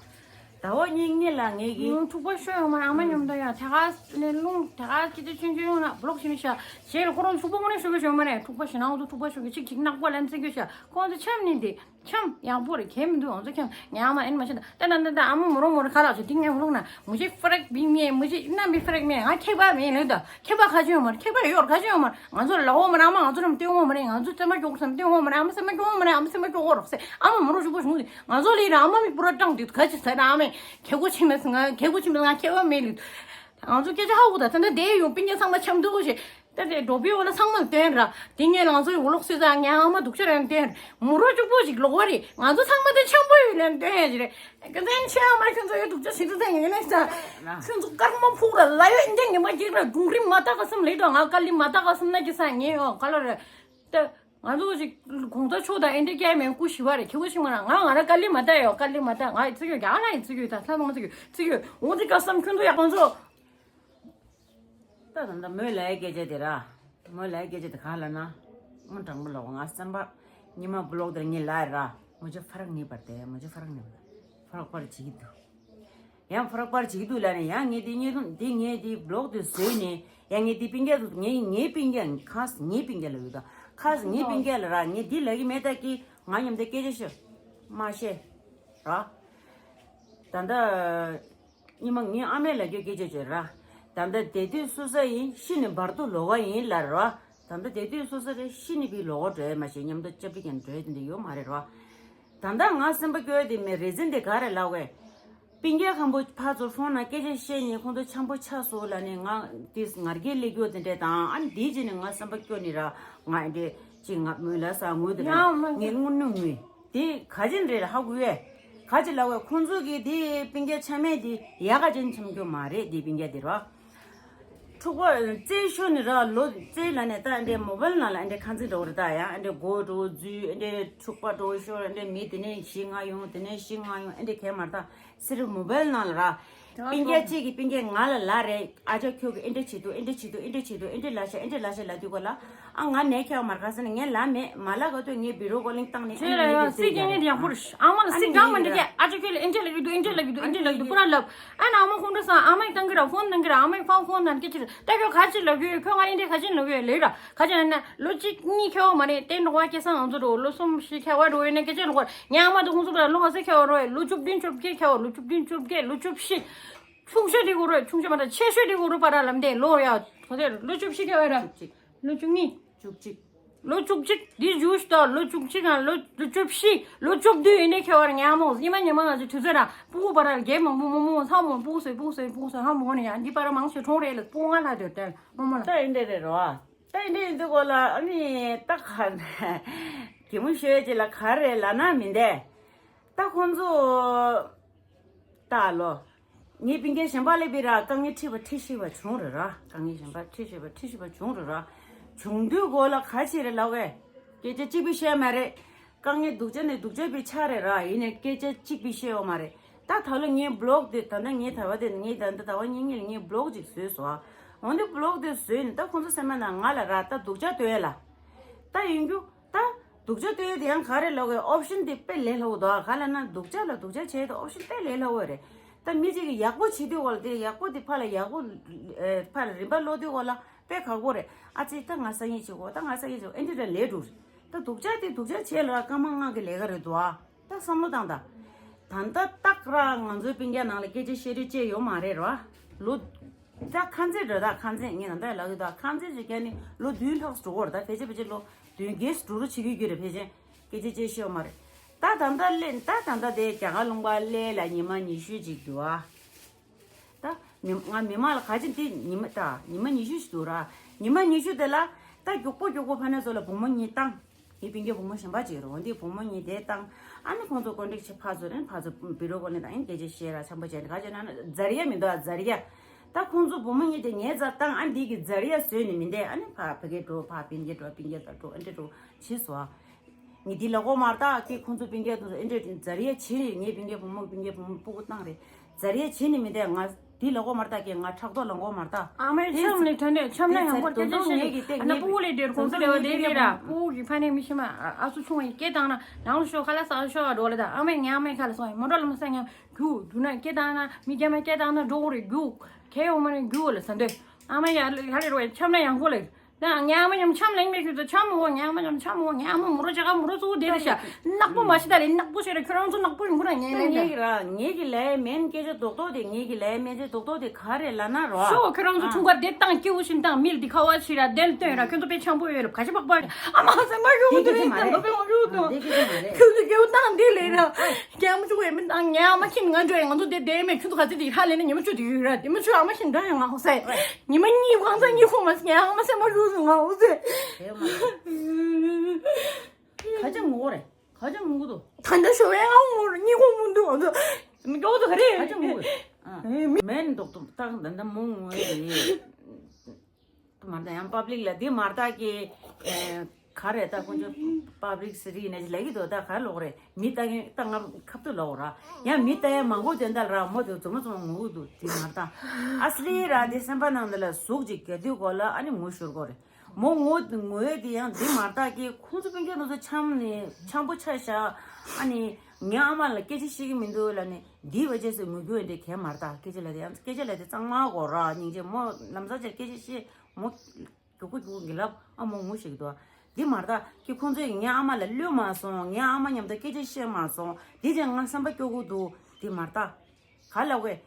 ཟླ་བ་གཉིས་གཉིས་ལ་ངེད་ཀྱི་ཨུམ། འཁྲུག་པ་ཤོར་ཡོང་མ་རེད། ཨ་མ་མཉམ་དུ་ཡ་ཐད་ཀར་ནས་རླུང་ཐད་ཀར་སྐད་ཆ་ཆུང་ཆུང་ཡོང་ན་བློག་ཤི་ནི་ཤ་ཞེས་ལ་ཁོ་རང་འཁྲུག་པ་དངོས་གནས་ཤོར་གི་ཤོར་མ་རེད། འཁྲུག་པ་ཞེ་ནང་དུ་འཁྲུག་པ་ཤོར་གི་ཅིག་ཅིག་ནག་པོ་ལན་ཙེ་གི་ཤ་ཁོང་ཚོ་འཆམ་ནི་འདི། འཆམ་ཡག་པོ་རེད། གལ་མི་འདུག་ང་ཚོ་འཆམ་ཡག་མ་ཨེན་མ་ཤེས་ད། ད་ད་ད་ད་ཨ་མ་མོ་རོ་མོ་རོ་ཁ་ལག་ཚོ་དེ་ངས་མོ་རོ་ན་མུ་ཅེ་ཧྥ་རག་བི་མེ་མུ་ཅེ་ན་མི་ཧྥ་རག་མེ་ང་ཁེ་བ་མེ་ལོས་ད། ཁེ་བ་ཁ་ཅིག་ཡོད་མ་རེད། ཁེ་བ་ཡོད་ར་ཁ་ཅིག་ཡོད་མ་རེད། ང་ཚོ་ལ་འོ་མ་རེད། ཨ་མ་ང་ཚོ་རམ་སྟེ་འོ་མ་རེད། ང་ཚོ་སེམས་པ་སྐྱོ་སེམས་སྟེ་འོ་མ་རེད། ཨ་མ་སེམས་པ་སྐྱོ་རོགས་སེ་ཨ་མ་མོ་རོ་ཞུ་པོ་ཞུ་ང་ཚོ་ལི་ར་ཨ་མ་མི་པུ་ར་ཀྲང་དུས་ཁ་ཅིག་ཟེར་ན་ཨ་མས་ཁེ་གོ་ཆི་མེད་ང་ཁེ་གོ་ཆི་མེད་ང་ཁེ་བ་མེ་ལི། ང་ཚོ་སྐད་ཆ་ཧ་གོ་ད་ད་ད་དེ་ཡོང་པི་ཉེ་ཚང་མ་འཆམ་འདུག་ཞེས། ད་དེ་འགྲོ་པའི་འོག་ལ་ཚང་མ་ལ་སྟོན་ར། དེ་ངས་ང་ཚོའི་འོ་ལོག་སུས་ཙང་ངའི་ཨ་མ་སྡུག་ཅག་རང་སྟོན། མོ་རོ་གཅིག་པོ་ཞིག་ལོག་པ་རེད། ང་ཚོ་ཚང་མ་དེ་འཆམ་པོ་ཡོད་ལན་སྟོན་ཡ་ཞིག་རེད། ཀ་ཙན་ཆེ་ཨ་མ་ཁྱོད་ཚོ་ཡོད་སྡུག་ཅག་ཞིག་ཏུ་ཚན་ཡོད་ནས་ས། ཁྱོད་ཚོ་སྐར་མ་ཕུག་ར་ལ་ཡོད་འདི་ཉི་མ་གཅིག་ར་སྒྲུང་རིང་མ་ལྟ་ག་སམ་ལེ་དོ་ང་དཀའ་ལས་མ་ལྟ་ག་སམ་ན་གི་ས་ངས་ཡོད་ག་ལ་རེད། ད་ང་ཚོ་ཞིག་གོང་ཚ་ཆོག་དང་ཨེ་འདྲ་སྐྱེ་མེད་སྐུ་ཞི་བ་རེད། ཁྱེད་ཚོ་ཞིག་མ་ར་ང་ང་ར་དཀའ་ལས་མ་ལྟ་ཡོད་དཀའ་ལས་མ་ལྟ་ང་ཡི་ཚུགས་ཡོད་རྒྱ་ལ་ཡི་ཚུགས་ཡོད་ད་ས་ཚང་མ་ཚུགས་ཡོད་ཚུགས་ཡོད་འོ་འདི་ག་སམ་ཁྱོད་ཚོ་ཡག་ཁོང་ཚོ། ད་ད་ད་མོས་ལའི་སྐད་ཆ་དེ་ར། མོས་ལའི་སྐད་ཆ་དེ་ག་ལ་ན། མོ་དྲང་པོ་ལོག་ང་སེམས་པ། ཉི་མ་བློག་དེར་ངས་ལ་ར། མོ་ཅོ་ཧྥ་རག་ངེས་པར་དེ་མོ་ཅོ་ཧྥ་རག་ངེས་པར། ཧྥ་རག་པར་བྱེད་ཀྱི་འདུག་ཡང་ཧྥ་རག་པར་བྱེད་ཀྱི་འདུག་ལ་ནས་ཡང་ངས་དེ་ཉེས་དུ་དེ་ངས་དེ་བློག་དེ་བཟོས་ནས་ཡང་ངས་དེ་སྤུན་ཀྱག་ཏུ་ངས་ངའི་སྤུན་ཀྱག་ཁ་ངའི་སྤུན་ཀྱག་ལ་ཡོད་ད་ཁ་ངའི་སྤུན་ཀྱག་ལ་ར་ངས་དེ་ལ་གི་མེད་ད་ཀི་ང་མཉམ་དེ་སྐད་ཆ་ཤོད་མ་བཤད་ར། ད་ལྟ། ཉི་མ་ངའི་ཨ་མས་ལབ་རྒྱུ་སྐད་ཆ་བརྗོད་ར། ད་ལྟ་བསྡད་དུས་སོ་ས་ཡིན་ཤི་ནས་བར་དུ་ལོག་ག་ཡིན་ལབ་ར། ད་ལྟ་བསྡད་དུས་སོ་ས་རེད་ཤི་ནས་བི་ལོག་ག་འགྲོ་ཡ་མ་ཤེས་མཉམ་དུ་སྐྱབས་འགྲིག་ཀྱང་འགྲོ་ཡ་དེ་འདྲ་ཡོད་མ་རེད་ར། ད་ལྟ་ང་སེམས་པ་སྐྱོ་ཡ་དེ་མེད་རེ་ཟིན་དེ་ག་རེ་ལབ་བས། སྤུན་ཀྱག་ཁམ་པོ་ཕར་ཚུར་ཧྥོན་ནང་སྐད་ཆ་བཤད་ནས་ཁོང་ཚོ་འཆམ་པོ་ཆགས་སོང་ལབ་ནས་ང་དེ་ངར་སྐད་སླེབས་རྒྱུ་དེ་འདྲས་དང་ཨ་ནི་དེའི་རྗེས་ནས་ང་སེམས་པ་སྐྱོ་ནས་ར་ང་འདྲས་ཅིག་ང་མོས་ལབ་ས་ངོས་དེ་ར་ངས་དངོས་གནས་ངུས། དེ་ག་ཅི་རེད་ཧ་གོ་ཡས། ག་ཅི་ལབ་བས་ཁོང་ཚོ་གིས་དེ་སྤུན་ཀྱག་ཆ་མེད་དེ་ཡག་ག་ཅན་འཆམ་རྒྱུ་མ་རེད་དེ་སྤུན་ཀྱག་དེ་ར། འཁྲུག་པ་རྩེ་ཤོར་ནི་ར་ལོ་རྩེ་ལ་ནས་ད་འདྲའི་མོ་བལ་ནང་ལ་འདྲའི་ཁ་འཛིན་འགྲོ་བ་རེད་ད་ཡང་འདྲའི་སྒོ་འགྲོ་འཛུལ་འདྲའི་འཁྲུག་པ་འགྲོ་ཤོར་འདྲའི་མི་དེ་ནས་བཞི་ལྔ་ཡོང་དེ་ནས་བཞི་ལྔ་ཡོང་འདྲའི་གས་མ་རེད་ད་སི་རི་མོ་བལ་ནང་ལ་ར། སྤུན་ཀྱག་གཅིག་གིས་སྤུན་ཀྱག་ང་ལ་ལབ་རེད་ཨ་ཅག་ཁྱོད་ཀྱིས་འདྲ་བྱེད་འདུག་འདྲ་བྱེད་འདུག་འདྲ་བྱེད་འདུག་འདྲ་ལབ་ཤག་འདྲ་ལབ་ཤག་ལབ་དུས་ག་ལ། ཨ་ང་ནས་ཁྱེད་མར་ཁ་སེ་ནས་ངས་ལབ་མེད་མ་ལབ་ག་དུས་ངས་བི་རོ་ཀོ་ལིང་བཏང་ནས་ཁྱོད་ལ་ཡང་སྲིད་སྐྱེ་ངན་ཡག་པོ་རེད། ཨ་མ་ལ་སྲིད་གང་མ་འགྲིག་གས་ཨ་ཅག་ཁྱོད་ལ་ཨེ་འདྲ་ལབ་ཀྱི་འདུག་ཨེ་འདྲ་ལབ་ཀྱི་འདུག་ཨེ་འདྲ་ལབ་ཀྱི་འདུག་པུ་ར་ལབ། ཨ་ན་ཨ་མ་ཁོང་ཁྲོ་སང་ཨ་མས་བཏང་གི་ར་ཧྥོན་གནང་གི་ར་ཨ་མས་ཕ་ཧྥོན་གནང་སྐད་ཆ་རེད་ད་ཁྱོད་ག་ཅི་ལབ་ཀྱི་ཡོད་ཁྱོད་ང་ཨེ་འདྲ་ག་ཅི་ལབ་ཀྱི་ཡོད་ལབ་ར་ག་ཅི་ལབ་ན་ལོ་གཅིག་གཉིས་ཁྱེར་བ་མ་རེད་དེ་འགྲོ་བ་སྐྱེ་སང་ང་ཚོ་འགྲོ་ལོ་གསུམ་བཞི་ཁྱེར་བ་འགྲོ་ཡོད་ན་སྐད་ཆ་ལབ་གོ་ངའི་ཨ་མ་དང་ཁོང་ཚོ་ལ་ལོ་ག་ཚོད་ཁྱེར་བ་རོ་ལོ་བཅུ་བདུན་བཅོ་བརྒྱད་ཁྱེར་བ་ལོ་བཅུ་བདུན་བཅོ་བརྒྱད་ལོ་བཅུ་བཞི། ཆུང་ཤོས་དེ་གོ་རོ་ཆུང་ཤོས་མ་ད་ཆེ་ཤོས་དེ་གོ་རོ་པ་ར་ལམ་དེ་ལོ་ཡ་ག་དེ་ལོ་བཅུ་བཞི་ཁྱེར་བ་ར་བཅུ་གཅིག་ལོ་བཅུ་གཉིས་བཅུ་གཅིག་ལོ་བཅུ་གཅིག་འདི་ཇུས་ད་ལོ་བཅུ་གཅིག་གང་ལོ་བཅུ་བཞི་ལོ་བཅུ་བདུན་ཡིན་ནའི་ཁྱེར་བ་ར་ངའི་ཨ་མ་ཉི་མ་ཉི་མ་ང་ཚོ་དུས་ཚོད་ར་སྤུ་གུ་པ་ར་རྒྱལ་མང་པོ་མོ་མོ་ཚ་མོ་སྤུ་གུ་སོས་སྤུ་གུ་སོས་སྤུ་གུ་སོས་ཧ་མོ་ནི་ཡ་འདི་པ་ར་མང་ཆེ་གྲོང་རེད་ལ་སྤུ་གུ་ང་ལྷ་དོད་དལ་མོ་མོ་ལ་ད་ཡིན་དེ་རེད་རོ། ད་ཡིན་དེ་ཡིན་དུས་གོ་ལ་ཨ་ནི་ད་ག་གད་མོ་ཤོད་ཅེས་ལ་ག་རེ་ལབ་ན་མི་འདས། ད་ཁོང་ཚོ་ད་ལོ་ངའི་སྤུན་ཀྱག་གཞན་པ་ལས་པའི་ར་དཀའ་ངལ་འཕྲད་པ་འཕྲད་ཤེས་པ་བྱུང་རེད་ར། དཀའ་ངལ་གཞན་པ་འཕྲད་ཤེས་པ་འཕྲད་ཤེས་པ་བྱུང་རེད་ར། བྱུང་དུས་གོ་ལ་ག་ཅི་རེད་ལབ་གས། སྐད་ཆ་གཅིག་པུ་བཤད་མ་རེད། དཀའ་ངལ་སྡུག་ཅག་ནས་སྡུག་ཅག་པའི་ཆ་རེད་ར། ཡིན་ནའི་སྐད་ཆ་གཅིག་པུ་བཤད་ཡོད་མ་རེད། ད་ད་ལོ་ངའི་བློག་དེ་ད་ལྟ་ངའི་ད་བ་དེ་ངའི་ད་ལྟ་ཟླ་བ་གཉིས་གཉིས་ལ་ངའི་བློག་ཅིག་བཟོས་སོང་ཨ། འོན་ཏེ་བློག་དེ་བཟོས་ནས་ད་ཁོང་ཚོ་སེམས་པ་ནང་ང་ལ་ར་ད་སྡུག་ཅག་སྟོན་ཡ་ལ། ད་ཡིན་རྒྱུ་ད། སྡུག་ཅག་ལྟོས་དེ་ཡང་ག་རེ་ལབ་དགོས། ཨོབ་ཤན་དེ་དཔེ་ལས་སླ་བོ་འདུག་ག་ལབ་ན་སྡུག་ཅག་ལ་སྡུག་ཅག་བྱས་དེ་ཨོབ་ཤན་དཔེ་ལས་སླ་བོ་རེད། ད་མི་གཅིག་གིས་ཡག་པོ་བྱེད་དུས་སྐོར་ལ་དེ་ཡག་པོ་དེ་ཕར་ལ་ཡག་པོ་ཨེ་ཕར་ལ་རིམ་པ་ལོག་དུས་སྐོར་ལ་དཔེ་ཁག་པོ་རེད། ཨ་ཙི་ད་ང་སང་ཉིན་བྱེད་དགོས། ད་ང་སང་ཉིན་བྱེད་དགོས། ཨེ་འདྲ་འདྲ་ལས་འགྲོ་རེད། ད་སྡུག་ཅག་དེ་སྡུག་ཅག་བྱས་ལ་ར་སྐར་མ་ལྔ་གི་ལས་ཀ་རེད་འདུག་ཨ། ད་བསམ་བློ་བཏང་ད། ད་ལྟ་སྟག་ར་ང་ཚོའི་སྤུན་ཀྱག་ནང་ལ་སྐད་ཆ་བཤད་རྒྱུ་ཅིག་ཡོད་མ་རེད་ར། ལོ། ད་ཁ་མཛེས་འགྲོ་ད་ཁ་མཛེས་ངས་ད་ལྟ་ལབ་ཡོད་ད་ཁ་མཛེས་ཅིག་ཀྱང་ནི་ལོ་བདུན་ལྷག་འགྲོ་གི་རེད། ད་ཕལ་ཆེར་ཕལ་ཆེར་ལོ་བདུན་བརྒྱད་འགྲོ་རུ་བྱེད་ཀྱི་ཡོད་རེད། ཕལ་ཆེར་སྐད་ཆ་ཅིག་བཤད་ཡོད་མ་རེད། ད་ད་ལྟ་ལས་ད་ད་ལྟ་དེ་རྒྱ་གར་ལུང་པ་གླེ་ལ་ཉི་མ་ཉི་ཤུ་ཅིག་འདུག་ཨ། ད་མི་ང་མི་མང་ལ་ག་ཅི་འདི་ཉི་མ་ད་ཉི་མ་ཉི་ཤུ་ཞིག་འདུག་ར། ཉི་མ་ཉི་ཤུ་དེ་ལ་ད་མགྱོགས་པོ་མགྱོགས་པོ་ཕ་ནས་ཚོ་ལ་བུ་མོ་གཉིས་བཏང་། ངའི་སྤུན་ཀྱག་བུ་མོ་གཞན་པ་ཅིག་རེད། འོ་འདི་བུ་མོ་གཉིས་དེ་བཏང་། ཨ་ནི་ཁོང་ཚོ་ཀོན་ཊེག་བྱེད་ཕར་ཚུར་ཨ་ནི་ཕར་ཚུར་བི་ཌི་ཡོ་ཀོལ་ནས་ད་ཨ་ནི་སྐད་ཆ་བཤད་ར་འཆམ་པོ་བྱས་ནས་ག་ཅི་ན་ཛ་རི་ཡ་མི་འདུག་ཨ་ཛ་རི་ཡ། ད་ཁོང་ཚོ་བུ་མོ་གཉིས་དེ་ངའི་རྩར་བཏང་ཨ་འདི་གི་ཛ་རི་ཡ་བཟོས་ནས་མི་འདས་ཨ་ནི་ཕར་ཕ་གི་འགྲོ་ཕར་སྤུན་ཀྱག་འགྲོ་སྤུན་ཀྱག་དང་འགྲོ་ཨ་འདི་འགྲོ་བྱས་སོ་ཨ། ངས་འདི་ལབ་དགོས་མ་རེད་ད་ཀི་ཁོང་ཚོ་སྤུན་ཀྱག་དེ་ཚོ་ཨེ་འདྲས་ཛ་རི་ཡ་བྱས་ནས་ངའི་སྤུན་ཀྱག་བུ་མོ་སྤུན་ཀྱག་བུ་མོ་སྤུ་གུ་བཏང་རེད། ཛ་རི་ཡ་བྱས་ནས་མི་འདས་ང་འདི་ལབ་དགོས་མ་རེད་ད་ཀི་ང་ཕྲག་དོག་ལངས་དགོས་མ་རེད་ད། ཨ་མའི་འཆམ་ནི་དོན་དེ་འཆམ་ན་ཡང་པོར་སྐད་ཆ་བཤད་ནས་ཨ་ན་སྤུ་གུ་ལས་སྡེར་ཁོང་ཚོ་ལས་བ་དེ་ལས་ར་སྤུ་གུ་གི་ཕ་ནས་མི་ཤི་མ་ཨ་སུ་ཆུང་བའི་སྐད་བཏང་ན་ནང་ལ་ཤོག་ཁ་ལ་ས་ཤོག་འགྲོ་ལ་ད་ཨ་མའི་ངའི་ཨ་མའི་ཁ་ལ་སོང་མོ་ཊ་ལ་མ་ས་ཉམས་རྒྱུ་འདུག་ན་སྐད་བཏང་ན་མི་རྒྱ་མ་སྐད་བཏང་ན་འགྲོ་གི་རེད་རྒྱུ་ཁྱེད་ཡོང་མ་ནས་རྒྱུ་ལ་ཟ་འདོད་ཨ་མ་ཡ་ལ་ཡ་ལ་རོ་འཆམ་ན་ཡང་པོ་ལས། ད་ངའི་ཨ་མ་མཉམ་འཆམ་ལེན་མེད་ཁྱོད་ཚོ་འཆམ་འོ་ངའི་ཨ་མ་མཉམ་འཆམ་འོ་ངའི་ཨ་མ་མོ་རོ་ཅག་མོ་རོ་གཙོ་བོ་དེ་རེད་ཤག་ནག་པོ་མ་ཤི་ད་རེད་ནག་པོ་ཤི་རེད་ཁྱོད་རང་ཚོ་ནག་པོ་ཡོང་གི་ར་ངས་ལེན་ངས་ད་ཀྱི་ར་ངས་ཀྱི་ལས་མེན་སྐད་ཆ་རྡོག་རྡོག་དེ་ངས་ཀྱི་ལས་མེན་ཆ་རྡོག་རྡོག་དེ་ག་རེད་ལབ་ན་རོ་ཤོག་ཁྱོད་རང་ཚོ་ཨ་ཁྲུང་ཀར་དེ་བཏང་སྐྱེ་བོ་བཞིན་བཏང་མིལ་དེ་ཁ་བ་ཤི་ར་དེ་ལ་སྟོན་ར་ཁྱོད་ཚོ་དཔེ་འཆམ་པོ་ཡོད་ར་ག་ཤ་པག་པག་ཨ་མ་ཟེར་མ་ཡོང་དེ་དེ་རེད་མ་ད་རེད་འགྲོ་དཔེ་འོང་ཡོད་དོ་དེ་སྐད་ཆ་མ་རེད་ཁྱོད་ཚོ་སྐྱེ་བོ་བཏང་དེ་ལས་ར་ཀྱང་མ་བྱུང་བས་མི་བཏང་ངའི་ཨ་མ་ཁྱིམ་ང་འགྲོ་ཡ་ང་ཚོ་དེ་བསྡད་མེད་ཁྱོད་ཚོ་ག་ཚོད་དེ་ཧ་ལས་ན་ཉི་མ་བཅུ་དེ་ཡོད་ར་དེ་མ་བཅུ་ཨ་མ་ཤི་འདྲ་ཡང་ང་ཧོ་ཟེར། ཉི་མ་གཉིས་གང་ཚ་གཉིས་ཁོ་མ་སི་ངའི་ཨ་མ་སེམས་པ་རུ་རུ་ང་འུ་ཚེ། དེ་མ་རེད། ཁ་ཅང་ངོ་རེད། ཁ་ཅང་ངོ་འདུག་ད་ལྟ་ཞོ་བའི་ངའི་ངོ་རུ་གཉིས་ཁོ་མུ་འདུག་ཨ་ཚོ། མི་སྐྱོ་ཚོ་ག་རེད། ཁ་ཅང་ངོ་རེད། ཨ། མེ་མེན་འདུག་ཏུ་ཏག་ད་ལྟ་མོ་ངོ་རེད། མ་རེད་ཡང་པབ་ལིག་ལ་འདི་མ་རེད་ཀྱི། ག་རེད་ད་ཁོང་ཚོ་པབ་ལིག་སི་རི་ནས་ལས་ཀྱི་འདུག་ད་ག་ལོག་རེད། མི་ལྟ་མཁན་ལྟ་ང་ཁབ་ཏུ་ལོག་ར། ཡང་མི་ལྟ་ཡ་མང་པོ་དོན་དག་ར་མོ་དེ་ཛོ་མོ་ཛོ་མོ་ངུ་གི་འདུག་དེ་མ་རེད། ཨ་སི་ལི་ར་དེ་སེམས་པ་ནང་དུ་ལ་ཟུག་ཅིག་ག་དུས་གོ་ལ་ཨ་ནི་ངུ་ཤོར་གོ་རེད། མོ་ངུ་ངུ་ཡ་དེ་ཡང་དེ་མ་རེད་ཀྱི་ཁོང་ཚོ་སྤུན་ཀྱག་དེ་ཚོ་འཆམ་ནས་འཆམ་པོ་ཆགས་ཤག་ཨ་ནི་ངའི་ཨ་མ་ལ་སྐད་ཆ་བཤད་ཀྱི་མི་འདུག་ལ་ནི་འདིའི་བ་རྗེས་སུ་ངུ་རྒྱུ་ཡ་འདྲ་གས་མ་རེད་ད་སྐད་ཆ་ལ་དེ་ཡང་སྐད་ཆ་ལ་དེ་གཙང་མ་གོ་ར་སྙིང་རྗེ་མོ་ལམ་སང་ཅིག་སྐད་ཆ་བཤད་མོ། རྒྱུག་གུ་རྒྱུག་གུ་གི་ལབ་ཨ་མོ་ངུ་ཞིག་འདུག་འདི་མ་རེད་ད་ཀྱི་ཁོང་ཚོས་ངའི་ཨ་མ་ལ་གློད་མ་སོང་ངའི་ཨ་མ་མཉམ་དུ་སྐད་ཆ་བཤད་མ་སོང་འདི་ཅན་ང་བསམ་པ་སྐྱོ་གུ་འདུག་འདི་མ་རེད་ད་ག་ལ་བས་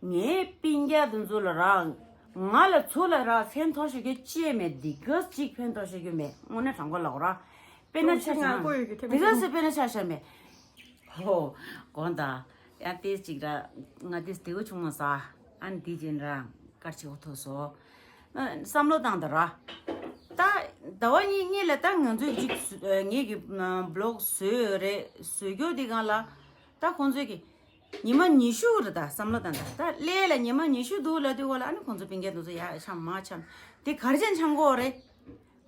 ངའི་སྤུན་ཀྱག་དེ་ཚོ་ལ་ར་ང་ལ་ཚུར་ལ་ར་ཕན་ཐོགས་ཤིག་གི་ཅེས་མེད་འདི་ག་ཅིག་ཕན་ཐོགས་ཤིག་གི་མེད་དངོས་གནས་དྲང་པོ་ལབ་ར་དཔེར་ན་ཆ་བཞག་ན་འདི་ག་ཚོད་དཔེར་ན་ཆ་བཞག་མེད། ཧོ། དགོངས་དག་ཡང་ཏིས་ཅིག་ར་ང་ཏིས་དེའུ་ཆུང་མ་ཟ། ཨ་ནི་དེ་ཅིན་ར་དཀར་ཆེ་བོ་ཐོས་སོ། བསམ་བློ་བཏང་དང་ར། ད་ཟླ་བ་གཉིས་གཉིས་ལ་ད་ང་ཚོས་ཅིག་ངེད་ཀྱི་བི་ལོག་བཟོས་རེད་བཟོས་རྒྱུ་དེ་གང་ལ་ད་ཁོང་ཚོས་ཀྱི་ཉི་མ་ཉི་ཤུ་རེད་ད་བསམ་བློ་བཏང་དང་ད་ཀླད་ལ་ཉི་མ་ཉི་ཤུ་འདུག་ལ་དུས་གོ་ལ་ཨ་ནི་ཁོང་ཚོ་སྤུན་ཀྱག་དེ་ཚོ་ཡ་འཆམ་མ་འཆམ་དེ་གར་ཅན་འཆམ་གོ་རེད།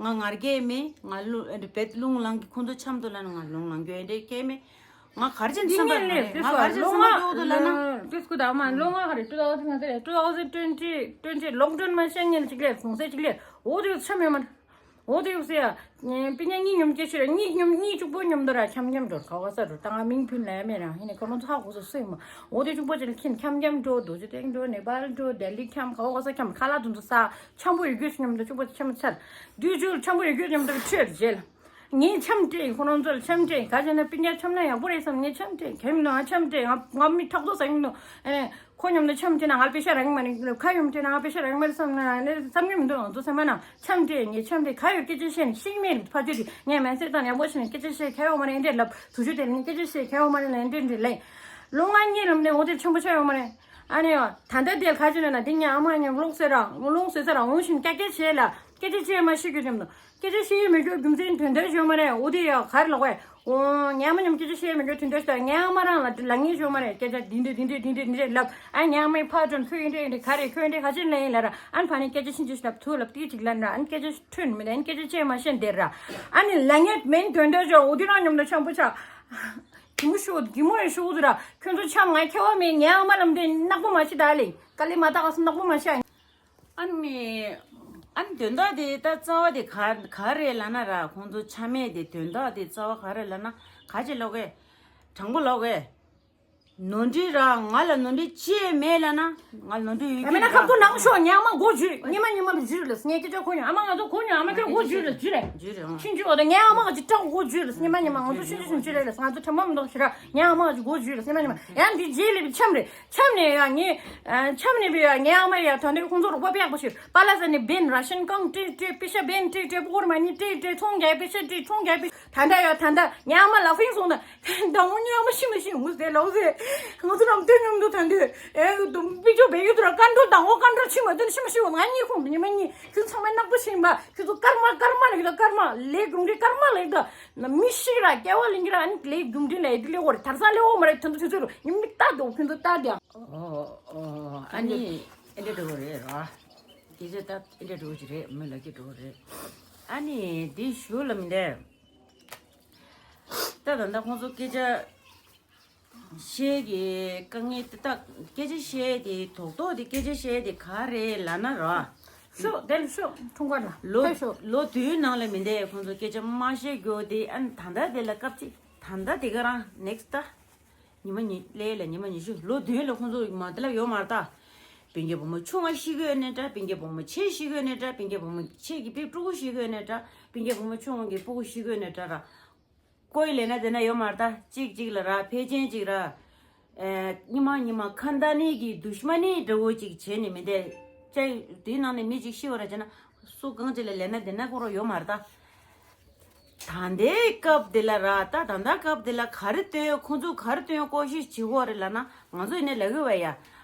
ང་ངར་སྐད་མེད། ང་རླུང་བེད་རླུང་ལངས་ཀྱི་ཁོང་ཚོ་འཆམ་དུ་ལ་ང་རླུང་ལངས་རྒྱུ་ཨེ་འདྲའི་སྐད་མེད། ང་གར་ཅན་འདི་བསམ་པ་ངས་མ་ལས་རེད། ང་གར་ཅན་བསམ་པ་ལོ་ལོ་དུ་ལ་ན། ཏིས་ཀུ་ད་མ་ལོ་ང་ཧ་རེ་two thousand ང་ཚེ་two thousand twenty twenty lockdown མ་ཤེས་ངན་ཅིག་ལས་གོང་ཚད་ཅིག་ལས་འོ་དེ་ཆ་མེད་མ། འོ་དེ་ཡོད་སེ་ཡ། པི་ཉ་གཉིས་མཉམ་སྐྱེ་ཤོད་གཉིས་མཉམ་གཉིས་གཅིག་པོ་མཉམ་དུ་ར་འཆམ་འཆམ་འགྲོ་ག་བ་ས་རུ་ད་ང་མིང་ཕུན་ལས་མེད་རང་ཧེ་ནས་ཁོ་རང་ཚོ་ཧ་གོ་སོ་སོས་མ། འོ་དེ་གཅིག་པོ་ཅིག་ལ་ཁྱིན་འཆམ་འཆམ་འགྲོ་རྡོ་རྗེ་གདན་འགྲོ་ནེ་པཱལ་འགྲོ་ལྡི་ལི་འཁྱམ་ག་བ་ག་ས་འཁྱམ་ཁ་ལག་དུ་འདུག་ས། འཆམ་པོ་ཡོད་རྒྱུ་ཞིག་མཉམ་དུ་གཅིག་པོ་འཆམ་ཚར། དུས་རྒྱུན་འཆམ་པོ་ཡོད་རྒྱུ་མཉམ་དུ་ཆོས་རྗེས་ལ། ངས་འཆམ་སྤྲད་ཁོ་རང་ཚོ་ལ་འཆམ་སྤྲད་ག་བྱས་ན་སྤུན་ཀྱག་འཆམ་ན་ཡག་པོ་རེད་བསམ་ངས་འཆམ་སྤྲད་ག་ཡིན་ནོ་ང་འཆམ་སྤྲད་ང་ང་མི་ཐོག་ཐོག་ཟ་ཡིན་ནོ་ཨེ། ཁོ་མཉམ་དུ་འཆམ་སྤྲད་ན་ང་ལ་པེ་ཤ་རག་གི་མ་རེད་ཁ་ཡོམ་སྤྲད་ན་ང་པེ་ཤ་རག་གི་མ་རེད་བསམ་ན་ནས་བསམ་གི་མི་འདུག་ང་ཚོ་སེམས་པ་ནང་འཆམ་སྤྲད་ངས་འཆམ་སྤྲད་ག་ཡོད་སྐད་ཆ་བཤད་ནས་ཤེས་ཀྱི་མེད་ཕ་ཆོས་དེ་ངས་མེ་སེ་དང་ཡག་པོ་བྱས་ནས་སྐད་ཆ་བཤད་ག་ཡོད་མ་རེད་འདྲེ་ལབ་དུ་ཆོས་དེ་ལ་ངས་སྐད་ཆ་བཤད་ག་ཡོད་མ་རེད་ལ་འདྲེ་འདྲེ་ལས། ལོ་ལྔ་གཉིས་ལམ་ནས་འོ་དེ་ཆེན་པོ་ཆགས་ཡོད་མ་རེད། ཨ་ནི་ཡ། ད་ལྟ་དེར་ཁ་ཆེ་ན་ན་འདི་ཉ་ཨ་མ་ཉམས་ལོང་ཟེར་ར་ལོང་ཟེར་ས་ར་འོང་བཞིན་ཀྱ་ཀྱ་བྱས་ལ་སྐད་ཆ་བཤད་མ་ཤེས་རྒྱུ་ཉམས་དང་སྐད་ཆ་བཤད་ཡོད་མེད་རྒྱུ་རྒྱུ་མཚན་དོན་དག་ཡོད་མ་རེད། འོ་དེ་ཡ་ག་རེ་ལོག་བས། འོ་ཉ་ཨ་མ་ཉམས་སྐད་ཆ་བཤད་ཡོད་མེད་རྒྱུ་དོན་དག་ཞིག་དང་ཉ་ཨ་མ་རང་ལ་ལ་ངེས་ཡོད་མ་རེད། སྐད་ཆ་འདི་འདྲས་འདི་འདྲས་འདི་འདྲས་འདི་འདྲས་ལབ་ཨ་ཉ་ཨ་མའི་ཕ་དྲོན་ཁོས་ཡིན་འདྲས་ཡིན་འདྲས་ག་རེད་ཁོས་ཡིན་འདྲས་ག་ཅི་ལ་ཡིན་ལ་ར་ཨ་ནི་ཕ་ནི་སྐད་ཆ་ཕྱིན་ཅི་ལབ་ཐུག་ལབ་ཏི་ཅིག་ལབ་ན་ཨ་ནི་སྐད་ཆ་ཐོན་མི་འདུག་ཨ་ནི་སྐད་ཆ་བཤད་མ་ཤེས་འདིར་ར་ཨ་ནི་ལ་ངེས་མེད་དོན་དག་ཞིག་འོ་དེ་རང་ཉམས་དང་ཆང་པོ་ཆགས། གི་མོ་ཤོག་གི་མོ་ཡང་ཤོག་ཟེར་ར། ཁྱོད་ཚོ་ཆམ་ང་ཁྱེར་བ་མེད་ངའི་ཨ་མ་ལམ་དེ་ནག་པོ་མ་ཤི་ད་ལེ་དཀའ་ལས་མ་ད་ག་སོ་ནག་པོ་མ་ཤི། ཨ་ནི། ཨ་ནི་དོན་དག་དེ་ད་རྩ་བ་དེ་ག་ག་རེད་ལབ་ན་ར། ཁོང་ཚོ་ཆ་མེད་དེ། དོན་དག་དེ་རྩ་བ་ག་རེད་ལབ་ན། ག་ཅི་ལབ་དགོས། དྲང་པོ་ལབ་དགོས། ནོར་འཁྲུལ་ར། ང་ལ་ནོར་འཁྲུལ་ཅི་ཡང་མེད་ལབ་ན། ང་ལ་ནོར་འཁྲུལ་ཡོད་ཡ་མིན་ན་ཁ་ཐུག་ནང་ཤོག་ངའི་ཨ་མ་མགོ་འཇུས། ཉི་མ་ཉི་མ་ལ་འཇུས་ལ་ངས་སྐད་ཆ་གོ་མྱོང་། ཨ་མ་ང་ཚོ་གོ་མྱོང་། ཨ་མ་ཁྱོད་མགོ་འཇུས་ལ་འཇུས་རེད། འཇུས་རེད་ཨང་། ཆུང་ཆུང་འོ་ད་ངའི་ཨ་མ་ག་ཅིག་སྐྲག་མགོ་འཇུས་ལ། ཉི་མ་ཉི་མ་ང་ཚོ་ཆུང་ཆུང་ཆུང་ཆུང་རེད་ལ། ང་ཚོ་ཁྲེལ་མ་མི་འདུག་ཞེ་ར། ངའི་ཨ་མ་ག་ཅིག་མགོ་འཇུས་ལ། ཉི་མ་ཉི་མ་ཡང་འདི་རྗེས་ལས་པའི་འཆམ་རེད། འཆམ་ནས་ཡ་ངས་འཆམ་ནས་པའི་ཡ་ངའི་ཨ་མ་ཡ་ད་ནི་ཁོང་ཚོ་རོགས་པ་པེག་པོ་ཞིག་པ་ལ་ས་ནས་བན་ར་ཤན་ཀང་སྤྲད་སྤྲད། པེ་ཤ་བན་སྤྲད་སྤྲད། པོ་གོར་མ་ནི་སྤྲད་སྤྲད། ཚོང་རྒྱག་པེ་ཤ་སྤྲད་ཚོང་རྒྱག་པེ། ད་ལྟ་ཡ་ད་ལྟ་ངའི་ཨ་མ་ལ་ཕིང་སོང་ན། ད་འོ་ངའི་ཨ་མ་ཤི་མ་ཤི་ངུ་ཟེར་ལོ་ཟེར། ང་ཚོ་རང་སྟོན་མྱོང་འདུག་ད་འདོད་ཨེ་དུ་པི་ཅོ་བེ་ཡོད་དུ་ར་ཀན་ཀྲོ་དང་འོ་ཀན་ཀྲོ་ཤི་མ་འདོད་ཤི་མ་ཤི་འོ། ང་གཉིས་ཁོང་དུ་ཉི་མ་གཉིས་ཁྱོད་ཚང་མ་ནག་པོ་ཤི་མ། ཁྱོད་ཚོ་ཀར་མ་ཀར་མ་ལེགས་ད། ཀར་མ་ལེགས་དགུང་འདྲེ་ཀར་མ་ལེགས་ད། མི་ཤི་ར་སྐྱེ་བ་ལེན་གྱི་ར། ཨ་ནི་ལེགས་དགུང་འདྲེ་ལ་ཡི་དི་ལེགས་འོ་རེད། དར་ས་ལེགས་འོ་མ་རེད། ཐོན་དུ་ཐོན་ཚོད་རུ་ཉི་མ་ལྟ་དུ་ཁྱོད་ཚོ་ལྟ་དེ། ཨོ་ཨོ། ཨ་ནི་ཨེ་འདྲ་འགྲོ་གི་རེད་ར། སྐད་ཆ་ད་ཨེ་འདྲ་འགྲོ་གི་རེད། མི་ལ་སྐད་འགྲོ་གི་རེད། ཨ་ནི་འདི་ཞུ་ལ་མི་འདས། ད་ད་ད་ཁོང་ཚོ་སྐད་ཆ་བཤད་ཀྱི་དཀའ་ངལ་དེ། ད་སྐད་ཆ་བཤད་དེ་རྡོག་རྡོག་དེ་སྐད་ཆ་བཤད་དེ་ག་རེད་ལབ་ན་ར། ཤོག་དེ་ལ་ཤོག་འཁྲུངས་སྐར་ལ་ལོ་ཕེབས་ཤོག་ལོ་དུས་ནང་ལ་མི་འདས་ཁོང་ཚོ་སྐད་ཆ་མ་བཤད་རྒྱུ་དེ། ཨ་ནི་ད་ལྟ་དེ་ལ་སྐབས་གཅིག་ད་ལྟ་དེ་ག་རང་ནེག་སི་ཊི་ད། ཉི་མ་གཉིས་ལས་ལ་ཉི་མ་ཉི་ཤུ་ལོ་བདུན་ལ་ཁོང་ཚོ་མ་དེ་ལ་ཡོད་མ་རེད་ད། སྤུན་ཀྱག་བུ་མོ་ཆུང་བ་ཤི་གི་ཡོད་ནའི་འདྲ། སྤུན་ཀྱག་བུ་མོ་ཆེ་ཤི་གི་ཡོད་ནའི་འདྲ། སྤུན་ཀྱག་བུ་མོ་ཆེ་གི་པི་ཕྲུ་གུ་ཤི་གི་ཡོད་ནའི་འདྲ། སྤུན་ཀྱག་བུ་མོ་ཆུང་བ་གི་སྤུ་གུ་ཤི་གི་ཡོད་ནའི་འདྲ་ར། ཀོའི་ལས་ན་དེ་ན་ཡོད་མ་རེད་ད། གཅིག་གཅིག་ལ་ར་ཕལ་ཆེན་གཅིག་ར། ཨེ་ཉི་མ་ཉི་མ་ཁ་འདའ་ནི་གི་དུཤ་མ་ནི་འདྲ་བོ་གཅིག་བྱས་ནས་མི་འདས། ཅའི་དེའི་ནང་ནས་མི་གཅིག་ཤི་བ་ར་བྱས་ན་སུ་གང་ཅིག་ལ་ལས་ན་དེ་ན་ཁོ་རང་ཡོད་མ་རེད་ད། ད་ལྟའི་སྐབས་འདི་ལ་ར། ད་ད་ལྟ་སྐབས་འདི་ལ་ག་རེ་སྟོན། ཁོང་ཚོ་ག་རེ་སྟོན་ཀོ་ཤིཤ་བྱེད་དགོས་རེད་ལབ་ན། ང་ཚོ་ཡིན་ནའི་ལབ་གི་བ་ཡ།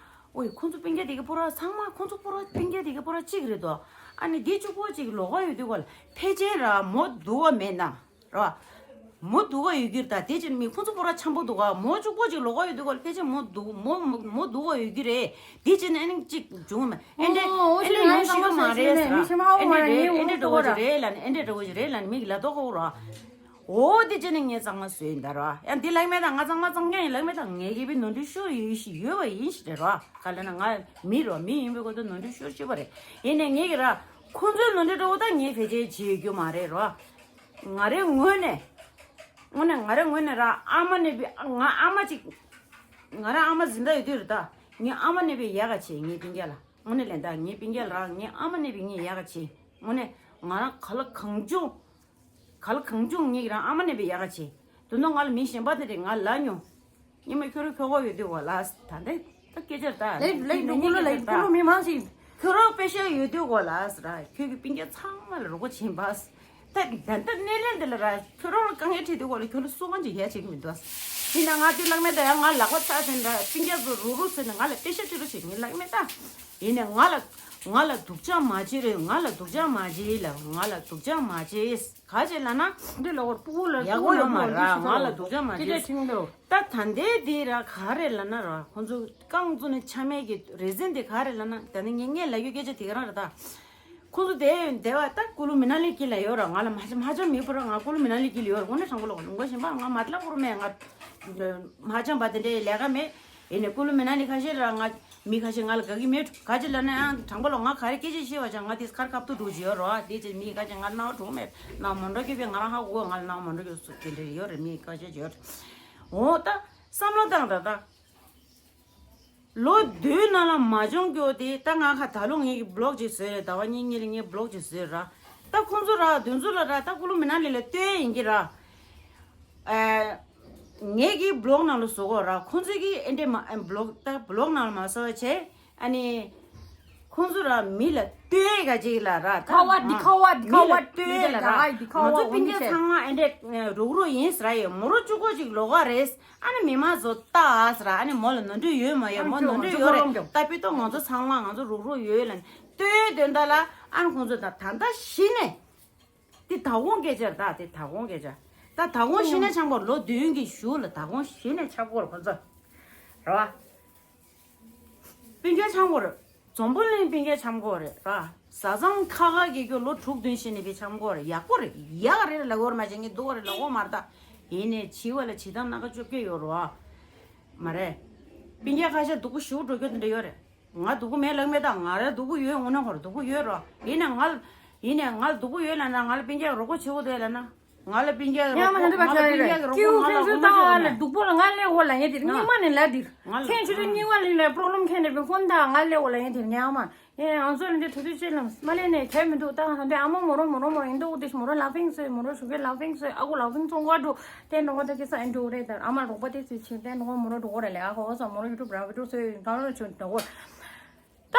ཨོ་ཡ་ཁོང་ཚོ་སྤུན་ཀྱག་དེ་གི་པོ་ར་ཚང་མ་ཁོང་ཚོ་པོ་ར་སྤུན་ཀྱག་དེ་གི་པོ་ར་གཅིག་རེད་དོ། ཨ་ནི་དེ་གཅིག་པོ་གཅིག་ལོགས་ཀ་ཡོད་དུས་ག་ལ་ཕལ་ཆེར་ར་མོ་སྡུག་ག་མེད་ན་ར། མོ་སྡུག་ག་ཡོད་ཀྱི་རེད་ད། དེ་ཕྱིར་མི་ཁོང་ཚོ་པོ་ར་འཆམ་པོ་འདུག་ག་མོ་གཅིག་པོ་གཅིག་ལོགས་ཀ་ཡོད་དུས་ག་ལ་ཕལ་ཆེར་མོ་སྡུག་མོ་མོ་སྡུག་ག་ཡོད་ཀྱི་རེད། དེ་ཕྱིར་ནས་ཨ་ནི་གཅིག་བྱུང་མ། ཨེ་འདྲས་ཨེ་འདྲས་ཡོང་ཤེས་ཀྱི་མ་རེད་ཟེར་ར། ཨེ་འདྲས་རེད། ཨེ་འདྲས་འདྲ་བོ་ཅིག་རེད་ལབ་ནས། ཨེ་འདྲས་འདྲ་བོ་ཅིག་རེད་ལབ་ནས་མིག་ལ་ཏོག་ཁོག་ར། འོ་དེ་ཅི་ནས་ངས་གཙང་མ་བཟོས་ཡིན་ད་ར། ཡང་འདི་ལགས་མེད་ད། ང་གཙང་མ་གཙང་རྐྱང་ཡིན་ལགས་མེད་ད། ངས་གི་བི་ནོར་འཁྲུལ་ཤོར་ཡོད་ཤི་ཡོད་པ་ཡིན་ཤི་རེད་ར། ག་ལ་ན་ང་མི་རོ་མི་ཡིན་པའི་གོ་ད་ནོར་འཁྲུལ་ཤོར་ཤི་བ་རེད། ཡིན་ནས་ངས་གི་ར་ཁོང་ཚོའི་ནོར་འཁྲུལ་འགྲོ་ད་ངས་བེད་སྤྱད་བྱེད་རྒྱུ་མ་རེད་ར། ང་རའི་ངོས་ནས་དངོས་གནས་ང་རའི་ངོས་ནས་ར་ཨ་མ་ནས་བི་ང་ཨ་མ་ཅིག་ང་ར་ཨ་མ་འཛིན་ད་ཡོད་དུས་རེད་ད། ངས་ཨ་མ་ནས་བི་ཡག་ག་བྱེད། ངའི་སྤུན་ཀྱག་ལ་དངོས་གནས་ལན་ད་ངའི་སྤུན་ཀྱག་ལ་ར་ངའི་ཨ་མ་ནས་བི་ངས་ཡག་ག་བྱེད། དངོས་གནས་ང་རང་ག་ལ་གང་བྱུང་ག་ལ་གང་བྱུང་ངེད་ཀྱི་རང་ཨ་མ་ནས་བི་ཡག་ག་བྱེད། དོན་དུ་ང་ལ་མི་གཞན་པ་དེ་རེད་ང་ལ་ཉོ། ཉི་མ་ཁྱོད་རང་ཁྱོ་ག་ཡོད་དུས་གོ་ལ་ད་འདི་ད་སྐད་ཆར་ད་ལེགས་ལེགས་འགྲོ་ཀུ་ལོ་ལེགས་ཀུ་ལོ་མི་མང་ཞིག་ཁྱོད་རང་པེ་ཤ་ཡོད་དུས་གོ་ལ་ཟེར་ར། ཁྱོད་ཀྱི་སྤུན་ཀྱག་ཚང་མ་ལ་རོགས་པ་བྱེད་པ། ད་ད་ལྟ་གནས་ལན་འདི་ལ་ར་ཁྱོད་རང་ལ་དཀའ་ངལ་འཕྲད་དུས་གོ་ལ་ཁྱོད་ལ་སུ་གང་ཅིག་ཡ་བྱེད་ཀྱི་མི་འདུག་ཡིན་ན་ང་དེ་ལགས་མེད་ད་ཡང་ང་ལག་པ་ཚ་ཟེར་འདྲ་སྤུན་ཀྱག་ཚོ་རུག་རུག་ཟེར་ནས་ང་ལ་པེ་ཤ་སྤྲད་རོགས་བྱེད་ངེད་ལགས་མེད་ད། ཡིན་ནས་ང་ལ་ང་ལ་སྡུག་ཅག་མ་བྱེད་རེད། ང་ལ་སྡུག་ཅག་མ་བྱེད་ལ་ང་ལ་སྡུག་ཅག་མ་བྱེད། ག་ཅེ་ལ་ན། འདི་ལོ་བོར་སྤུ་གུ་ལ་ཡག་སྤུ་གུ་པོ་ཡོད་མ་ལ་ར་ང་ལ་སྡུག་ཅག་མ་སྐད་ཆ་བྱེད། ཆིང་འདུག་ད་ད་ལྟའི་འདི་ར་ག་རེ་ལ་ན་ར་ཁོང་ཚོ་རྐང་བཙུགས་ནས་ཆ་མེད་ཀྱི་རེ་ཟིན་དེ་ག་རེ་ལ་ན། ད་ནི་ངས་ངས་ལབ་རྒྱུ་སྐད་ཆ་དེ་ག་རང་རེད་ད། ཁོང་ཚོ་དེ་དེ་བ་ད་ཀུ་ལུ་མི་ན་ལི་ཀི་ལ་ཡོད་ར། ང་ལ་མ་ཆ་མ་ཆ་མི་པོ་ར་ང་ཀུ་ལུ་མི་ན་ལི་ཀི་ལ་ཡོད་ར། དངོས་གནས་དྲང་པོ་ལ་ལུང་པ་གཞན་པ་ང་མ་ལ་པོ་ར་མེད། ང་མ་ཆ་པ་དེ་འདྲའི་ལས་ཀ་མེད། ཡིན་ནས་ཀུ་ལུ་མི་ན་ལི་ཁ་ཤས་ར་ང་མི་ཁ་ཤས་ང་ལ་དགའ་གི་མེད། ག་ཅི་ལ་ན་ཡང་དྲང་པོ་ལ་ང་ག་རེ་སྐད་ཆ་བཤད་པ་ཅང་ང་དེ་ཁར་ཁ་ཐུག་འགྲོ་གི་ཡོད་རོ། དེ་ཅི་མི་ཁ་ཤས་ང་ནང་འགྲོ་མེད་ནང་མོན་གྲོ་སྐྱོད་པའི་ང་རང་ཧ་གོ། ང་ལ་ནང་མོན་གྲོ་སྐྱོད་སུ་དེ་འདྲ་ཡོད་རེད། མི་ཁ་ཤས་ཡོད་རེད། འོ་ད་བསམ་བློ་བཏང་ད་ད། ལོ་བདུན་ནང་ལ་མ་བྱུང་རྒྱུ་དེ་ད་ང་ཁ་ད་ལོ་ངེད་ཀྱི་བི་ལོག་ཅིག་བཟོས་རེད། ཟླ་བ་གཉིས་གཉིས་ལ་ངས་བི་ལོག་ཅིག་བཟོས་ར། ད་ཁོང་ཚོ་ར་དོན་ཚོ་ལ་ར་ད་ཀུ་ལུ་མི་ན་ལི་ལ་ལྟོས་ཡིན་གྱི་ར། ཨ། ངེད་ཀྱི་བི་ལོག་ནང་ལ་བཟོ་གོ་ར། ཁོང་ཚོ་གི་ཨེ་འདྲས་མ་ཨ་བི་ལོག་ད་བི་ལོག་ནང་ལ་མ་བཟོ་བ་བྱས། ཨ་ནི། ཁོང་ཚོ་ར་མི་ལ་ལྟོས་ག་ཅིག་ལ་ར། ད་ཁ་བ་འདི་ཨ་ཁ་བ་འདི་མི་ལ་ཁ་བ་ལྟོས་ལ་ར། ང་ཚོ་སྤུན་ཀྱག་ཚང་མ་ཨེ་འདྲས་རུག་རུག་ཡིན་ཟེར་ཡོད། མོ་རོ་གཅིག་པོ་ཅིག་ལོག་ག་རེད། ཨ་ནི་མི་མང་ཚོ་ལྟ་ཨ་ཟེར་ར། ཨ་ནི་མོ་ལ་ནོར་འཁྲུལ་ཡོད་མ་ཡོད། མོ་ནོར་འཁྲུལ་ཡོད་རེད། ད་པི་ཏོ་ང་ཚོ་ཚང་མ་ང་ཚོ་རུག་རུག་ཡོད་ལ་ལྟོས་དོན་དག་ལ། ཨ་ནི་ཁོང་ཚོ་ད་ད་ལྟ་གཞི་ནས། དེ་ད་གོང་སྐད་ཆ་རེད་ད། དེ་ད་གོང་སྐད་ཆ། ད་ད་གོང་གཞི་ནས་ཆགས་པ་ལོ་བདུན་གྱི་གཞུག་ལ་ད་གོང་གཞི་ནས་ཆགས་པ་ཁོ་ཚོ་རེད་བ། སྤུན་ཀྱག་ཆགས་པ་རེད། འཛམ་བུ་གླིང་སྤུན་ཀྱག་ཆགས་པ་རེད་ར། བཟའ་ཚང་ཁ་ཁ་གི་ཁྱོད་ལོ་དྲུག་བདུན་ཞིག་ནས་བི་ཆགས་པ་རེད། ཡག་པོ་རེད། ཡག་རེད་ལ་ལབ་ཀྱི་ཡོད་རེད་མ་གཞི་ངས་སྡུག་ག་རེད་ལབ་ཀྱི་ཡོད་མ་རེད་ད། ཡིན་ནས་བྱིས་པ་ལ་བྱིས་ཐང་སྣ་ཁ་བཅོ་བརྒྱད་ཡོད་རེད་བ། མ་རེད། སྤུན་ཀྱག་ཁ་ཤས་སྡུག་པོ་ཞེ་པོ་འགྲོ་རྒྱུ་དེ་འདྲ་ཡོད་རེད། ང་སྡུག་པོ་མེད་ལབ་མེད། ད་ང་རང་སྡུག་པོ་ཡོད། དངོས་གནས་ཁོ་རང་སྡུག་པོ་ཡོད་རོ། ཡིན་ནའང་ང་ཡིན་ནའང་ང་སྡུག་པོ་ཡོད་ལབ་ན། ང་ལ་སྤུན་ཀྱག་རོགས་པ་བྱེད་དགོས་དེ་ལབ་ན། ང་ལ་སྤུན་ཀྱག་ཡང་མ་རོགས་ང་ལ་སྤུན་ཀྱག་རོགས་པ། ང་ལ་སྤུན་ཀྱག་རོགས་པ། ང་ལ་སྡུག་པོ་ལ་ང་སླེབས་འོ་ལབ་ཡས་དེ་རེད། སྔོན་མ་ནས་ལབ་དེ་རེད། ང་ལ་ཁྱེད་ཆུ་ཚོད་གཉིས་པ་ལ་ལ་པོ་རོབ་ལེམ་ཁྱེད་ནས་པའི་ཧོན་ད་ང་སླེབས་འོ་ལབ་ཡས་དེ་རེད། ངས་ཨ་མ་ཡིན་ནའང་ང་ཚོ་ལ་འདི་ཐུག་དུས་ཅི་ལབ་མ་ལས་ནས་གལ་མི་འདུག་ད་ང་ཚོ་འདི་ཨ་མ་མོ་རོ་མོ་རོ་མོ་རོ་ཡིན་འདུག་དེ་མོ་རོ་ལ་ཕིང་སོས། མོ་རོ་ཞུ་གི་ལ་ཕིང་སོས། ཨ་ཁུ་ལ་ཕིང་ཚོང་ཁ་འགྲོ། དེ་འགྲོ་བ་ད་ཁེ་ས་ཨེ་འགྲོ་རེད། ད་ཨ་མ་རོགས་པ་དེ་ཚོས་ཆེ་དེ་འགྲོ་བ་མོ་རོ་འགྲོ་གོ་རེད་ལ། ཨ་ཁོ་ཨོ་ས་མོ་རོ་ཡུ་ཊུབ་ར་བི་ཌིའོ་སོས་གང་ར་ཆུ་འགྲོ་གོ། ད་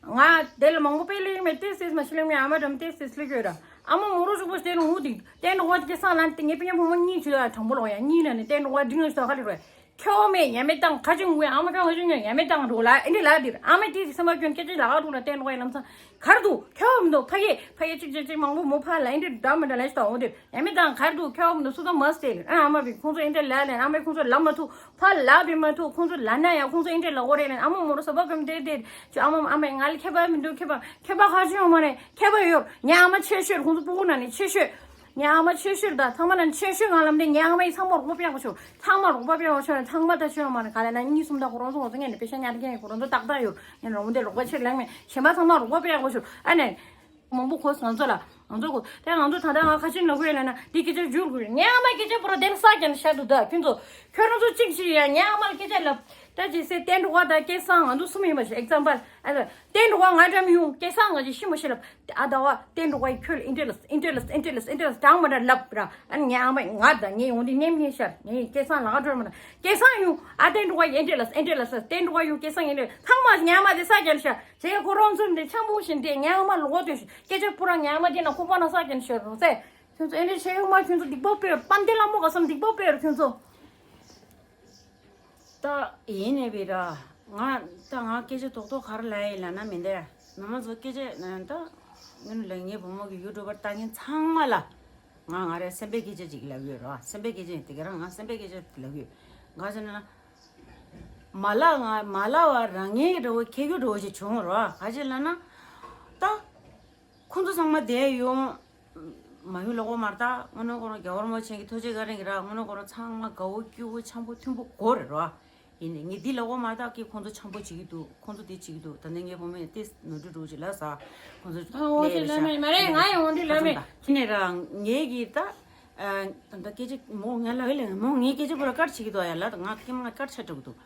ང་དེ་ལ་མང་པོ་དཔེ་ལེགས་མེད་ཏེ་སིས་མ་ཤི་ལེགས་མེད། ཨ་མ་འགྲམ་ཏེ་སིས་ལེགས་ཡོད་ར། ཨ་མ་མོ་རོ་ཞུ་གོ་དེ་ལ་ངུ་དེ་དེ་འགྲོ་བ་ད་ཁེ་ས་ལ་དེ་ངའི་པི་ཉ་བུ་མོ་གཉིས་ཆུ་ལ་དྲང་པོ་ལོག་ཡ་གཉིས་ན་ནི་དེ་འགྲོ་བ་འགྲིག་ན་ཞུ་ད་ག་ལེ་རེད། ཁྱོ་མེད་ཡ་མེད་དང་ཁ་ཅིག་ངུས། ཨ་མ་ཁྱོ་ཁ་ཅིག་ངུས་ཡ་མེད་དང་འགྲོ་ལ་ཨེ་འདྲི་ལ་འདིར་ཨ་མ་དེ་སེམས་པ་སྐྱོན་སྐད་ཆ་ལ་ཁ་འགྲོ་ལ་བསྟན་འགྲོ་ཡ་ལམ་སང་གར་འདུག་ཁྱོ་མི་འདུག་ཕ་གི་ཕ་གི་ཅིག་ཅིག་ཅིག་མང་པོ་མོ་ཕ་ལ་ཨེ་འདྲི་འདྲ་མི་འདྲ་ལ་ཞིག་དང་འོ་འདིར་ཡ་མེད་དང་གར་འདུག་ཁྱོ་མི་འདུག་སུ་དང་མ་སྟེ་ཨ་ཨ་མ་བི་ཁོང་ཚོ་ཨེ་འདྲི་ལ་ལན་ཨ་མ་ཁོང་ཚོ་ལ་མ་ཐུག་ཕ་ལ་བི་མ་ཐུག་ཁོང་ཚོ་ལ་ན་ཡ་ཁོང་ཚོ་ཨེ་འདྲི་ལ་འོ་རེ་ལན་ཨ་མ་མོ་རོ་ས་བ་གམ་དེ་དེ་ཅུ་ཨ་མ་ཨ་མ་ང་ལ་ཁྱད་པར་མི་འདུག་ཁྱད་པར་ཁྱད་པར་ཁ་ཅིག་ཡོང་མ་རེད། ཁྱད་པར་ཡོད། ངའི་ཨ་མ་ཆེ་ཤོས་ཁོང་ཚོ་སྤུ་གུ་ནང་ནས་ཆེ་ཤོས། ངའི་ཨ་མ་ཆེ་ཤོས་དང་ཚང་མ་ནང་ཆེ་ཤོས་ང་ལམ་དེ་ངའི་ཨ་མ་ཡི་ཚང་མ་རོགས་པ་སྤྲད་དགོས་ཤོག་ཚང་མ་རོགས་པ་སྤྲད་དགོས་ཤོག་ཚང་མ་ད་ཆོས་མ་ནི་ག་ལ་ན་གཉིས་གསུམ་ད་ཁོ་རང་ཚོ་ང་ཚོ་ངས་ནི་པེ་ཤ་ཉར་མཁན་ཁོ་རང་ཚོ་ཏག་ཏག་ཡོད། ངས་རང་དེ་རོགས་པ་ཆེར་ལངས་མེད། གཞན་པ་ཚང་མ་རོགས་པ་སྤྲད་དགོས་ཤོག་ཨ་ནས་མང་པོ་གོ་ང་ཚོ་ལ་ང་ཚོ་གོ་དེ་ང་ཚོ་ད་ལྟ་ང་ཁ་ཆེམས་ལ་གོ་ཡོད་ལ་ན་འདི་སྐད་ཆ་བརྗོད་དགོས་རེད། ངའི་ཨ་མ་སྐད་ཆ་པོ་ར་དེ་ལ་ས་ཀྱང་ཤ་འདུག་ད་ཁྱོད་ཚོ་ཁྱོད་རང་ཚོ་གཅིག་ཞིག་ཡ་ངའི་ཨ་མ་ལ་སྐད་ཆ་ལབ་ད་ཅི་སེ་བསྟན་འགྲོ་བ་ད་སྐལ་བཟང་ང་ཚོ་གསུམ་ཡིན་པ་ཞིག་ཨེག་ཛམ་པལ་ཨ་ད་བསྟན་འགྲོ་བ་ང་འགྲམ་ཡོང་སྐལ་བཟང་ང་ཅི་ཤི་མ་ཤི་ལབ། ཨ་ད་བ་བསྟན་འགྲོ་བ་ཡི་ཁྱོད་ལ་ཨིན་ཊེ་ལེ་སི་ཨིན་ཊེ་ལེ་སི་ཨིན་ཊེ་ལེ་སི་ཨིན་ཊེ་ལེ་སི་གྲངས་མ་འདྲ་ལབ་ར། ཨ་ནི་ངའི་ཨ་མ་ང་ད་ངའི་ཡོང་དུས་ཉེམ་ཉེ་ཤར་ངའི་སྐལ་བཟང་ལ་ཁ་འགྲོ་མ་འདྲ་སྐལ་བཟང་ཡོང་ཨ་བསྟན་འགྲོ་བ་ཡི་ཨིན་ཊེ་ལེ་སི་ཨིན་ཊེ་ལེ་སི་བསྟན་འགྲོ་བ་ཡོང་སྐལ་བཟང་ཡིན་ལེ་ཚང་མ་ངའི་ཨ་མ་དེ་ས་རྒྱལ་ཤར་ཇེ་ཁོ་རང་ཚོ་འདི་ཆང་བུ་བཞིན་དེ་ངའི་ཨ་མ་ལ་འོ་དོད་སྐད་ཆ་པོ་ར་ངའི་ཨ་མ་དེ་ན་ཁོ་པ་ན་ས་རྒྱལ་ཤར་རོ་ཟེ། ཁྱོད་ཚོ་ཨེ་འདྲ་བྱས་ཡོང་མ་ཁྱོད་ཚོ་སྡིག་པ་སྤེལ་པན་ཏེ་ལ་མོ་ག་སམ་སྡིག་པ་སྤེལ་ཁྱོད་ཚོ། ད་ཡིན་ནས་བི་ར། ང་ད་ང་སྐད་ཆ་རྡོག་རྡོག་ག་རེ་ལབ་ཡིན་ལབ་ན་མི་འདའ། མི་མང་ཚོ་སྐད་ཆ་ད་ངས་ལ་ངའི་བུ་མོ་གི་ཡུ་ཊུབ་པར་ལྟ་མཁན་ཚང་མ་ལ་ང་ང་རེ་སེམས་པའི་སྐད་ཆ་ཅིག་ལབ་ཡོད་ར། སེམས་པའི་སྐད་ཆ་ཡིན་དེ་ག་རང་ང་སེམས་པའི་སྐད་ཆ་ལབ་ཡོད། ག་ཟེར་ན་མ་ལབ་ང་མ་ལབ་བ་རང་ངའི་འདྲ་བོ་ཁྱེད་རྒྱུ་འདྲ་བོ་ཞིག་བྱུང་ར། ག་ཅི་ལབ་ན་ད། ཁོང་ཚོ་ཚང་མ་བསྡད་ཡོང་། མ་ཡུལ་ལོག་གོ་མར་ད་དངོས་གནས་ཁོ་རང་རྒྱལ་བ་རིན་པོ་ཆེ་གི་ཐུགས་རྗེ་བཀའ་དྲིན་གྱིས་ར། དངོས་གནས་ཁོ་རང་ཚང་མ་དགའ་བོ་སྐྱིད་བོ་འཆམ་པོ་མཐུན་པོ་གོ་རེད་ར། ཡིན་ནའི་ངས་འདི་ལོག་གོ་མར་ད་ཀི་ཁོང་ཚོ་འཆམ་པོ་བྱེད་ཀྱི་འདུག་ཁོང་ཚོ་འདི་བྱེད་ཀྱི་འདུག་ད་ནི་ངའི་བུ་མོས་ཏིས་ནོར་འཁྲུལ་འགྲོ་ཅིག་ལབ་ས། ཁོང་ཚོ་ཨ་འོ་ལས་ཅེ་ལ་ལ་ཤ་མེད་མ་རེད། ང་ཡང་འོ་འདི་ལ་མེད། ཁྱི་ནས་ར་ངས་ཀྱི་ད་ད་ལྟ་སྐད་ཆ་མོ་ངས་ལབ་ཡི་ལ་མོ་ངའི་སྐད་ཆ་པོ་ར་ཀར་བྱེད་ཀྱི་འདུག་ཡ་ལ་ད་ང་ཀི་མ་ཀར་ཆ་འགྲོ་གི་འདུག་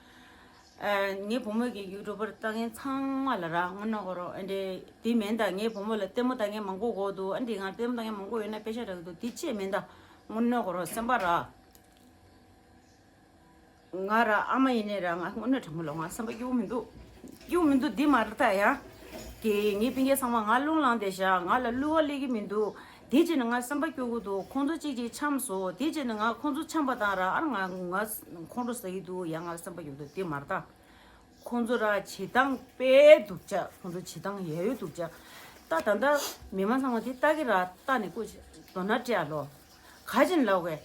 ཨ། ངའི་བུ་མོ་གི་ཡུ་ཊུབ་པར་ལྟ་མཁན་ཚང་མ་ལ་ར་དངོས་གནས་ཁོ་རང་ཨ་འདྲེ་དེ་མིན་ད་ངའི་བུ་མོ་ལ་ལྟད་མོ་ལྟ་མཁན་མང་པོ་གོ་འདུག་ཨ་འདི་ང་ལྟད་མོ་ལྟ་མཁན་མང་པོ་ཡོད་ན་དཔེ་ཆ་རག་གི་འདུག་དེ་ཅི་མིན་ད་དངོས་གནས་ཁོ་རང་སེམས་པ་ར། ང་ར་ཨ་མ་ཡིན་ནའི་ར་ང་དངོས་གནས་དྲང་མོ་ལ་ང་སེམས་པ་སྐྱིད་པོ་མི་འདུག་སྐྱིད་པོ་མི་འདུག་འདི་མ་རེད་ད་ཡ། ཀྱེ་ངའི་སྤུན་ཀྱག་ཚང་མ་ང་རླུང་ལངས་བསྡད་ཤག་ང་ལ་གླུ་བ་སླེབས་ཀྱི་མི་འདུག་དེ་བྱས་ནས་ང་སེམས་པ་སྐྱོ་གི་འདུག་ཁོང་ཚོ་གཅིག་གཅིག་འཆམས་སོང་། དེ་བྱས་ནས་ང་ཁོང་ཚོ་འཆམས་པ་དང་ར་ཨ་ང་ང་ཁོང་ཁྲོ་ཟ་གི་འདུག་ཡ་ང་སེམས་པ་སྐྱོ་གི་འདུག་དེ་མ་རེད་ད། ཁོང་ཚོ་ར་བྱེད་སྟངས་དཔེ་སྡུག་ཅག་ཁོང་ཚོ་བྱེད་སྟངས་ཡ་ཡོ་སྡུག་ཅག་ད་ད་ལྟ་མི་མང་ཚང་མ་དེ་ལྟ་གི་ར་ལྟ་ནས་སྐུ་མཁྱེན་དོ་སྣང་སྤྲད་ཨ་ལོ། ག་ཅིན་ལབ་གས།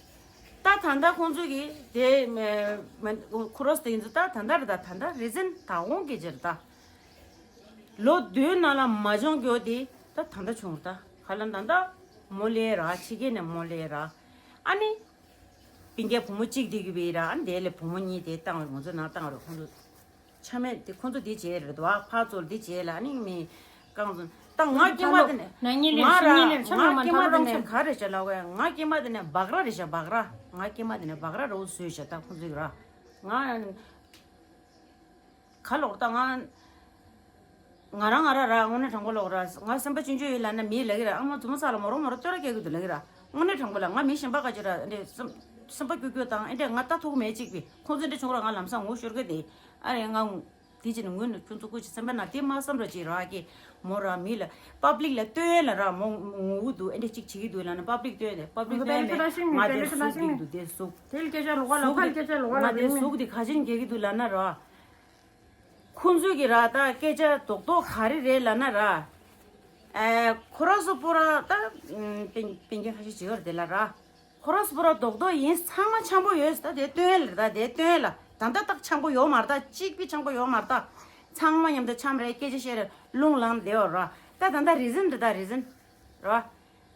ད་ད་ལྟ་ཁོང་ཚོ་གི་དེ་མེ་མེ་ཁོ་རོ་སི་དེ་ཡིན་ཚོ་ད་ད་ལྟ་རེད་ད། ད་ལྟ་རེ་ཟིན་ད་འོང་གི་ཅེར་ད། ལོ་བདུན་ནང་ལ་མ་བྱུང་རྒྱུ་དེ་ད་ད་ལྟ་བྱུང་ད། ག་ལ་ད་ལྟ་མོ་ལེ་ར་ཕྱི་རྒྱལ་ནས་མོ་ལེ་ར། ཨ་ནི། སྤུན་ཀྱག་བུ་མོ་གཅིག་དེ་གི་བི་ར་ཨ་ནི་དེ་ལས་བུ་མོ་གཉིས་དེ་བཏང་བ་ང་ཚོ་ནང་བཏང་བ་རེད་ཁོང་ཚོ། ཆ་མེད་དེ་ཁོང་ཚོ་དེ་བྱས་རེད་དོ། ཨ་ཕ་ཚོ་དེ་བྱས་ལ་ཨ་ནི་མི་རྐང་ཚོ་ད་ང་སྐྱེས་མ་དེ་ནས་ང་ར་ང་སྐྱེས་མ་དེ་ནས་ག་རེ་བྱས་ལ་བས། ང་སྐྱེས་མ་དེ་ནས་སྦག་ར་རེད་ཤག་སྦག་ར། ང་སྐྱེས་མ་དེ་ནས་སྦག་ར་རོ་བཟོས་ཤག་ད་ཁོང་ཚོ་གི་ར་ང་ག་ལོག་ད་ང་ང་རང་ང་ར་ར་དངོས་གནས་དྲང་པོ་ལོག་ར་ང་སེམས་པ་ཅུང་ཅུང་ཡོད་ལ་ན་མི་ལ་གི་ར་ཨ་མ་ཛུ་མ་ས་ལ་མོ་རོ་མོ་རོ་ལྟོས་ར་སྐྱེ་གི་འདུག་ལ་གི་ར་དངོས་གནས་དྲང་པོ་ལ་ང་མི་གཞན་པ་ག་ཅི་ར་འདྲེ་སེམས་སེམས་པ་སྐྱོ་སྐྱོ་དང་ཨེ་འདྲེ་ང་ལྟ་ཐུག་མེད་ཅིག་པི་ཁོང་ཚོ་འདྲེ་ཆུང་ར་ང་ལམ་སང་ངུ་ཤོར་གི་དེ་ཨ་རེ་ང་ངུ། དེ་ཅི་ནས་ངུས་ནས་ཁྱོད་ཚོ་སྐུ་མཁྱེན་སེམས་པ་ན་དེ་མ་བསམ་ར་ཅིག་ར་ཀྱེ་མོ་ར་མི་ལ་པབ་ལིག་ལ་སྟོན་ལ་ར་མོ་ངུ་འདུག་ཨེ་འདྲེ་ཅིག་བྱེད་ཀྱི་འདུག་ལ་ན་པབ་ལིག་སྟོན་ཏེ་པབ་ལིག་སྟོན་ནས་ང་དེ་ཟུག་གི་འདུག་དེ་ཟུག་དེ་ལ་སྐད་ཆ་ལོག་ག་ལ་ཁ་ལ་སྐད་ཆ་ལོག་ག་ལ་ང་དེ་ཟུག་དེ་ག་ཅིན་རྒྱག་གི་འདུག་ལ་ན་ར། ཁོང་ཚོས་ཀྱི་ར་ད་སྐད་ཆ་རྡོག་རྡོག་ག་རེ་རེད་ལབ་ན་ར། ཨེ་ཁོ་ར་སོ་པོ་ར་ད་སྤུན་སྤུན་ཀྱག་ཁ་ཤས་བྱེད་ཀྱི་རེད་དེ་ལ་ར། ཁོ་ར་སོ་པོ་ར་རྡོག་རྡོག་ཡིན། ཚང་མ་འཆམ་པོ་ཡོད་ད་དེ་སྟོན་ལ་ད་དེ་སྟོན་ལ་ད་ད་ཏག་འཆམ་པོ་ཡོད་མ་རེད་ད། གཅིག་པི་འཆམ་པོ་ཡོད་མ་རེད་ད། ཚང་མ་མཉམ་དུ་འཆམ་རེད། སྐད་ཆ་བཤད་རེད། རླུང་ལངས་བསྡད་ཡོད་ར། ད་ད་ད་རེ་ཟིན་རེད་ད་རེ་ཟིན་ར།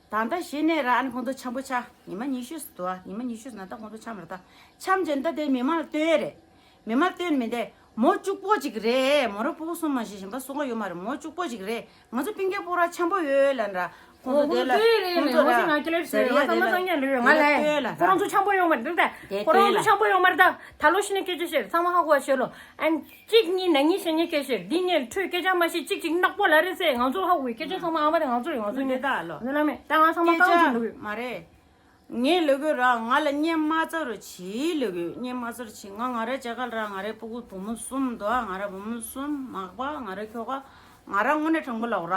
ད་ལྟ་གཞི་ནས་ར་ཨ་ནི་ཁོང་ཚོ་འཆམ་པོ་ཆགས། ཉི་མ་ཉི་ཤུ་ཙམ་འདུག་ཨ་ཉི་མ་ཉི་ཤུ་ཙམ་ན་ད་ཁོང་ཚོ་འཆམ་རེད་ད། འཆམ་བྱས་ན་ད་དེ་མི་མང་ལ་སྟོན་རེད། མི་མང་ལ་སྟོན་མི་འདེ། མོ་གཅིག་པོ་ཅིག་རེད། མོ་རང་སྤུ་གུ་གསུམ་མ་ཞིག་གཞན་པ་གསོ་ག་ཡོད་མ་རེད། མོ་གཅིག་པོ་ཅིག་རེད། ང་ཚོ་སྤུན་ཀྱག་སྤུ་ར་འཆམ་པོ་ཡོད་ལབ་འདྲ། ཁོང་ཚོ་དེ་ལ་ཁོང་ཚོ་ར་ཟེར་ཡ་དེ་ལ་དེ་ལ་སྟོན་ལ། ཁོ་རང་ཚོ་འཆམ་པོ་ཡོད་མ་རེད་ད། དེ་ཁོ་རང་ཚོ་འཆམ་པོ་ཡོད་མ་རེད་ད། ད་ལོ་ཤི་ནས་སྐད་ཆ་བཤད་ཚང་མ་ཧ་གོ་བ་བཤད་ལོ། ཨན་གཅིག་གཉིས་ན་གཉིས་ཤ་ཉེ་སྐད་བཤད་འདི་ངས་འཕྲོས་སྐད་ཆ་མ་བཤད་གཅིག་གཅིག་ནག་པོ་ལ་རེད་ཟེར། ང་ཚོ་ཧ་གོ་བའི་སྐད་ཆ་ཚང་མ་ཨ་མ་དང་ང་ཚོ་རེད། ང་ཚོ་ངས་ད་ལོ་ནི་ལ་མེད་ད། ང་ཚང་མ་རྐང་ཚོ་འདུག་མ་རེད། ངས་ལབ་དགོས་ར། ང་ལ་བརྙས་མ་ཚར་བ་ཅིག་ལབ་དགོས། བརྙས་མ་ཚར་བ་ཅིག་ང་ང་རའི་རྒྱ་གར་ར་ང་རའི་སྤུ་གུ་བུ་མོ་གསུམ་འདུག་ང་ར་བུ་མོ་གསུམ། མག་པ་ང་ར་ཁྱོ་ག་ང་ར་དངོས་གནས་དྲང་པོ་ལབ་ར།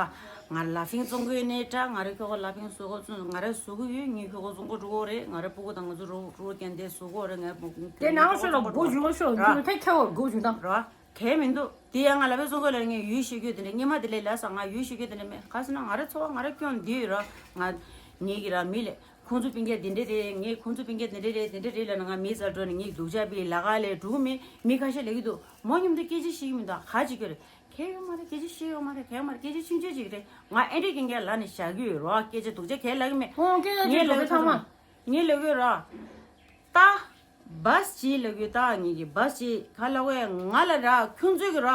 ང་ལ་ཕིང་བཙོང་གི་ནས་འདྲ། ང་ར་ཁྱོ་ག་ལ་ཕིང་བཟོ་གོ་བཙོང་། ང་ར་བཟོ་གི་ཡོད། ངའི་ཁྱོ་ག་བཙོང་གོ་འགྲོ་གོ་རེད། ང་རའི་སྤུ་གུ་དང་ང་ཚོ་རོ་རོ་ཀན་དེ་བཟོ་གོ་རེད། ངའི་སྤུ་གུ་དེ་ནང་ཤོ་ལ་སྒོ་བྱུང་ཤོ་ར་ཁྱེད་ཁྱེད་བ་སྒོ་བྱུང་དང་ར། གལ་མི་འདུག་དེ་ཡང་ང་ལ་ཕིང་བཙོང་གོ་ལ་ངས་ཡུལ་ཤེས་རྒྱུ་དེ་འདྲ། སྔོན་མ་དེ་ལས་ལ་ས་ང་ཡུལ་ཤེས་རྒྱུ་དེ་འདྲ་མེད། ག་ཟེར་ན་ང་རའི་འཚོ་བ་ང་ར་སྐྱོང་འདི་ཡོད་ར། ང་ངེད་ཀྱི་ར་མི་ལས། ཁོང་ཚོ་སྤུན་ཀྱག་འདི་འདྲ་རེད། ངས་ཁོང་ཚོ་སྤུན་ཀྱག་འདི་འདྲ་རེད་འདི་འདྲ་རེད་ལབ་ན་ང་མི་ཚར་འགྲོ་ནས་ངས་སྡུག་ཅག་པའི་ལ་ཁ་ལས་འགྲོ་གི་མེད། མི་ཁ་ཤས་ལབ་ཀྱི་འདུག་མོ་མཉམ་དུ་སྐད་ཆ་བཤད་ཀྱི་མི་འདུག་ག་ཅིག་གི་རེད། གལ་ཡོད་མ་རེད། སྐད་ཆ་བཤད་ཡོད་མ་རེད། གལ་ཡོད་མ་རེད། སྐད་ཆ་ཆུང་ཆུང་ཅིག་རེད། ང་ཨེ་འདྲས་རྐྱང་རྐྱང་ལབ་ནས་བཞག་གི་ཡོད་རོ། སྐད་ཆ་སྡུག་ཅག་གལ་ལབ་ཀྱི་མེད། ངས་ལབ་ཀྱི་ཡོད་རོ། ངས་ལབ་ཀྱི་ཡོད་རོ། ད་བཱས་ཅིག་ལབ་ཀྱི་ཡོད། ད་ངེད་ཀྱི་བཱས་ཅིག་ག་ལབ་ཀྱི་ཡོད། ང་ལ་ར་ཁྱོད་ཚོས་ཀྱི་ར་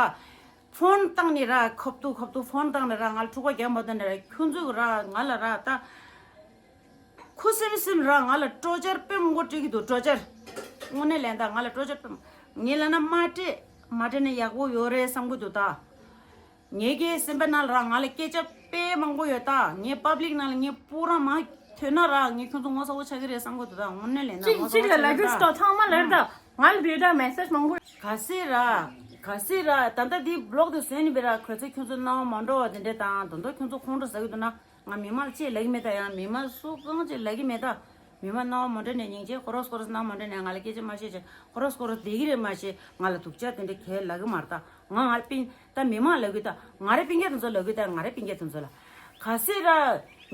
ཕོན་བཏང་ནས་ར་ཁབ་ཏུ་ཁབ་ཏུ་ཕོན་བཏང་ནས་ར་ང་ལ་འཁྲུག་པ་རྒྱག་མ་ཐུབ་ནས་ར་ཁྱོད་ཚོས་ཀྱི་ར་ང་ལ་ར་ད། ཁུ་སིམ་སིམ་ར་ང་ལ་ཊོར་ཅར་དཔེ་མང་པོ་སྤྲད་ཀྱི་འདུག་ཊོར་ཅར། དངོས་གནས་ལན་ད་ང་ལ་ཊོར་ཅར་དཔེ་མང་། ངས་ལབ་ན་མ་སྤྲད་མ་སྤྲད་ན་ཡག་པོ་ཡོད་རེད་བསམ་གྱི་འདུག་ད། ངེད་ཀྱི་སེམས་པ་ནང་ལ་ར་ང་ལ་སྐད་ཆ་དཔེ་མང་པོ་ཡོད་ད། ངས་པབ་ལིག་ནང་ལ་ངས་སྤུ་ར་མ་ཐོན་ན་ར་ངས་ཁྱོད་ཚོ་ངོ་ཚ་བོ་ཆགས་ཀྱི་རེད་བསམ་གྱི་འདུག་ད། དངོས་གནས་ལན་ད་ངོ་ཚ་བོ་ཆགས་ཀྱི་རེད་ད། ཚང་མ་ལར་ད། ང་ལ་བོད་ད་མེ་སེཇ་མང་པོ། ག་སེ་ར། ག་སེ་ར། ད་ལྟ་འདི་བི་ལོག་དུ་བཟོས་ནས་བི་ར་ཁོ་ཚོས་ཁྱོད་ཚོ་སྣང་བ་མ་འགྲོ་བ་དེ་འདྲས་དང་ད་དུང་ཁྱོད་ཚོ་ཁོང་ཁྲོ་ཟ་གི་འདུག་ན། ང་མི་མང་ལ་ཅེས་ལབ་ཀྱི་མེད་ད། ཡང་མི་མང་སུ་གང་ཅིག་ལབ་ཀྱི་མེད་ད། མི་མང་སྣང་བ་མ་འགྲོ་ནས་སྙིང་རྗེ་ཁོ་རོ་སྐོར་སྣང་མ་འགྲོ་ནས་ང་ལ་སྐད་ཆ་མ་བཤད་ཅེས་ཁོ་རོ་སྐོར་བསྡད་ཀྱི་རེད་མ་ཤེས། ང་ལ་སྡུག་ཅག་དེ་འདྲས་གས་ལབ་ཀྱི་མ་རེད་ད། ང་ང་ལ་སྤིན་ད་མི་མང་ལབ་གི་ད། ང་རའི་སྤུན་ཀྱག་དེ་ཚོ་ལབ་གི་ད། ང་རའི་སྤུན་ཀྱག་དེ་ཚོ་ལ། ག་སེ་ར།